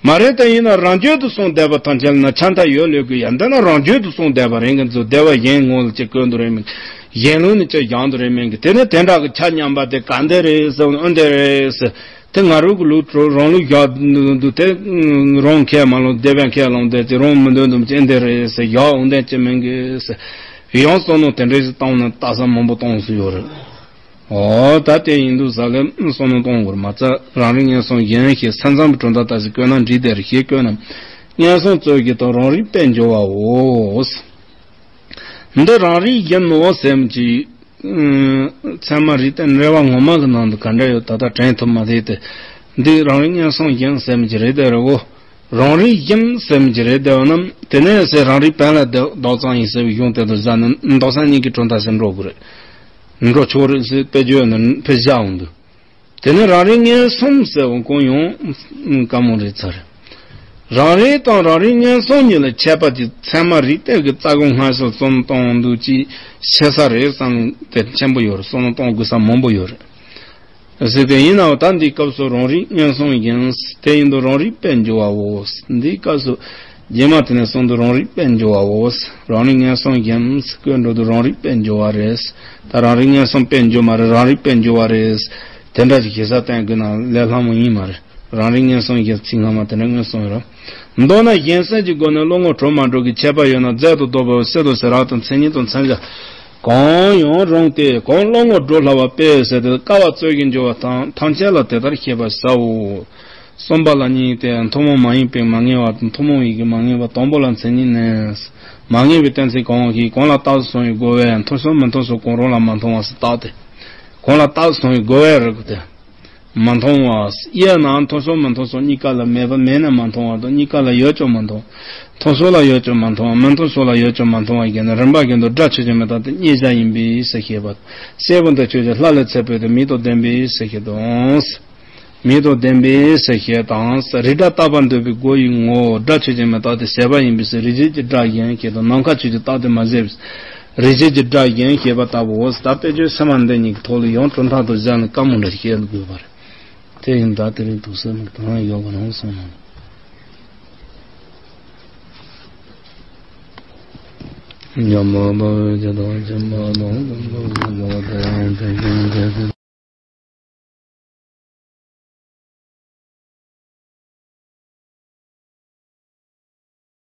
མ་རེད་དེ་ཡིན་ན་རང་རྒྱུད་དུ་གསུངས་བསྡད་པ་ཐམས་ཅད་ལ་ན་ཆ་མཐའ་ཡོད་ལོས་དགོས་ཡ། འདི་ན་རང་རྒྱུད་དུ་གསུངས་བསྡད་པ་རེད་གི་འཛུལ་བསྡད་པ་གཞན་ངོ་ལ་ཅི་བཀོད་འདུག་རེད་མིན། གཞན་ལུགས་ནི་ཅི་སྦྱངས་འདུག་རེད་མིན་གི། དེ་ནི་དེ་འདྲ་གི་ཆ་མཉམ་པ་དེ་ག་འདི་རེད་ཟེར། འོ་འདི་རེད་ཟེར། དེ་ང་རང་གི་ལུགས་གྲུབ་རང་ལུགས་བཞག་འདུག་དེ་རང་ཁས་མ་ལོངས་སྡེ་པའི་ཁས་ལོངས་དེ་དེ་རང་མི་འདོད་འདུག་ཅི་འདི་རེད་ཟེར། ཡག་འོང་དེ་ཅི་མིན་གི་ཟེར། ཡང་བསམ་མནོ་དེ་འདྲ་ཞིག་བཏང་ན་ལྟ་ས་མང་པོ་གཏོང་སྲིད་ཡོད་རེད། ཨོ། ད་དེ་ཡིན་དུས་ས་ལེ་བསམ་མནོ་གཏོང་དགོས་མ་རྩ། རང་རིག་ངན་སོང་ཡིན་ཞེས་ས་མཚམས་ཀྱི་གྲུབ་མཐའ་ལྟ་ཞིག་བཀོད་ན་འགྲིག་དེ་རེད་ཞེས་བཀོད་ན། ངན་སོང་རྩོད་གཞི་དང་རང་རིག་པས་འཇོག་པའོ། འདི་རང་རིག་ཡིན་ནོ་སེམས་ཀྱི། ཚད་མ་རིགས་གཏེར་འགྲེལ་པ་ངོ་མ་གི་ནང་དུ་ག་འདྲ་ཡོད་ད་ལྟ་དྲན་ཐུབ་མ་རེད་དེ། འདི་རང་རིག་ངན་སོང་ཡིན་ཟེར་མི་ཅི་རེད་དེ་རེད་བོ། རང་རིག་ཡིན་ཟེར་མི་ཅི་རེད་དེ་བ་ན། དེ་ནས་ཟེར་རང་རིག་པས་ལ་བདག་ཙམ་ཡིན་ཟེར་བའི་གཞུང་དེ་དུ་བཞག་ནས་མདོ་སེམས་གཉིས་ཀྱི་གྲུབ་མཐའ་ཟེར་འགྲོ་དགོས་རེད། འགྲོ་ཆོག་རེད་ཟེར་དཔེ་བརྗོད་ནས་ཕེབས་བཞག་འོང་དུས། དེ་ནས་རང་རིག་ངན་སོང་ཟེར་བ་ཀུན་ཡང་དཀའ་མོ་རེད་ཚར། རང་རིག་དང་རང་རིག་ངན་སོང་གཉིས་ལ་ཁྱད་པར་གྱི་ཚད་མ་རིགས་གཏེར་གྱི་རྩ་དགོངས་སྔ་ཕྱིར་བསམ་བློ་གཏོང་འདུག་ཅིག་ཤེས་ས་རེད་བསམ་དེ་ཆེན་པོ་ཡོད་རེད། བསམ་བློ་གཏོང་དགོས་ས་མང་པོ་ཡོད་རེད། ཟེར་དེ་ཡིན་ནའང་ད་འདིའི་སྐབས་སུ་རང་རིག་ངན་སོང་ཡིན། དེ་ཡིན་དུས་རང་རིག་པས་འཇོག་པའོ། འདིའི་སྐབས་སུ་རྗེས་མ་དེ་ནས་གསུངས་དུས་རང་རིག་པས་འཇོག་པའོ། རང་རིག་ངན་སོང་ཡིན་བཀོད་འགྲོ་དུས་རང་རིག་པས་འཇོག་པ་རེད། ད་རང་རིག་ངན་སོང་པས་འཇོག་མ་རེད། རང་རིག་པས་འཇོག་པ་རེད། དེ་འདྲ་ཞིག་ཞེ་ས་བསྟན་དགོས་ན་ལས་སླ་མོ་ཡིན་མ་རེད། རང་རིག་ངན་སོང་ཞེས་ཚིག་སྔ་མ་དེ་འདྲ་མངོན་སོང་ཡོད་རེད། མདོར་ན་གཞན་སེམས་ཀྱི་སྒོ་ནས་བློ་ངོར་གྲོལ་མ་གྲོལ་གྱི་ཁྱད་པར་ཡོད་ན་རྫས་དང་ལྡོག་པའི་སེལ་དང་ཟེར་རག་དང་མཚན་ཉིད་དང་མཚོན་བྱ་གང་ཡང་རུང་སྟེ། གང་བློ་ངོར་འགྲོ་སླ་བ་པས་ཟེར་ཏེ་དཀའ་བ་སྩོལ་གྱིན་འགྱུར་བ་དང་ཐམས་ཅད་ལ་དེ་ལྟར་ཤེས་པར་བྱའོ། གསུམ་པ་ལ་གཉིས་ཏེ། ཐུན་མོང་མ་ཡིན་པའི་མ་ངེས་པ་དང་ཐུན་མོང་བའི་གི་མ་ངེས་པ། དང་པོ་ལ་མཚན་ཉིད་ནི། མ་ངེས་པའི་གཏན་ཚིགས་གང་ཞིག་གང་ལ་རྟགས་སུ་སོང་བའི་རྒོལ་བས་མཐོང་ཚུལ་མི་མཐོང་ཚུལ་གང་རུང་ལ་མ་མཐོང་བ་སུ་རྟག་སྟེ། གང་ལ་རྟགས་སུ་སོང་བའི་རྒོལ་བས་རིག་སྟེ། མ་མཐོང་བ། དབྱེ་ན་མཐོང་ཚུལ་མི་མཐོང་ཚུལ་གཉིས་ཀ་ལ་མེད་པ་མེད་ན་མ་མཐོང་བ་དང་གཉིས་ཀ་ལ་ཡོད་ཀྱང་མ་མཐོང་། མཐོང་ཚུལ་ལ་ཡོད་ཀྱང་མ་མཐོང་བ། མི་མཐོང་ཚུལ་ལ་ཡོད་ཀྱང་མ་མཐོང་བ་བཞིན་རིམ་པ་བཞིན་དུ་སྒྲ་ཆོས་ཅན་མི་རྟག་སྟེ་རྙེད་བྱ་ཡིན་པས་ཟེར་བཤད་པ། སྐྱེས་བུ་འདི་ཆོས་ཀྱི་ལྷ་ལས་ཚད་པའི་དེ་མིང་དང་ལྡན་པས་ཟེར་བཤད་དོ། མིང་དང་ལྡན་པས་ཟེར་བཤད་དང་། རིགས་སྒྲ་བརྟག་པར་འདོད་པའི་སྒོ་ཡི་ངོ་བོ་སྒྲ་ཆོས་ཅན་མི་རྟག་སྟེ་ཟད་པ་ཡིན་པས་ཟེར་རིགས་གཅིག་གི་སྒྲ་གཞན་བཤད་དང་ནམ་མཁའ་ཆོས་ཅན་རྟག་སྟེ་མ་ཟད་པས། རེ་ཆད་ཀྱི་སྒྲ་གཞན་ཞེས་པ་ལྟ་བུའོ། ད་དཔེ་བརྗོད་སེམས་མ་འདི་ཉིད་ཀྱི་ཐོག་ལ་ཡང་གྲུབ་མཐའ་དང་གཞན་ལ་བཀའ་མོལ་འདྲ་བཤད་དགོས་པ་རེད། དེ་ཡིན་ད་དེ་རིང་ཐུགས་སེམས་གང་ཡོད་པ་རང་སོང་ན། ཉམས་མ་བུ་ཇི་ལྟར་བྱིན་པ་དང་།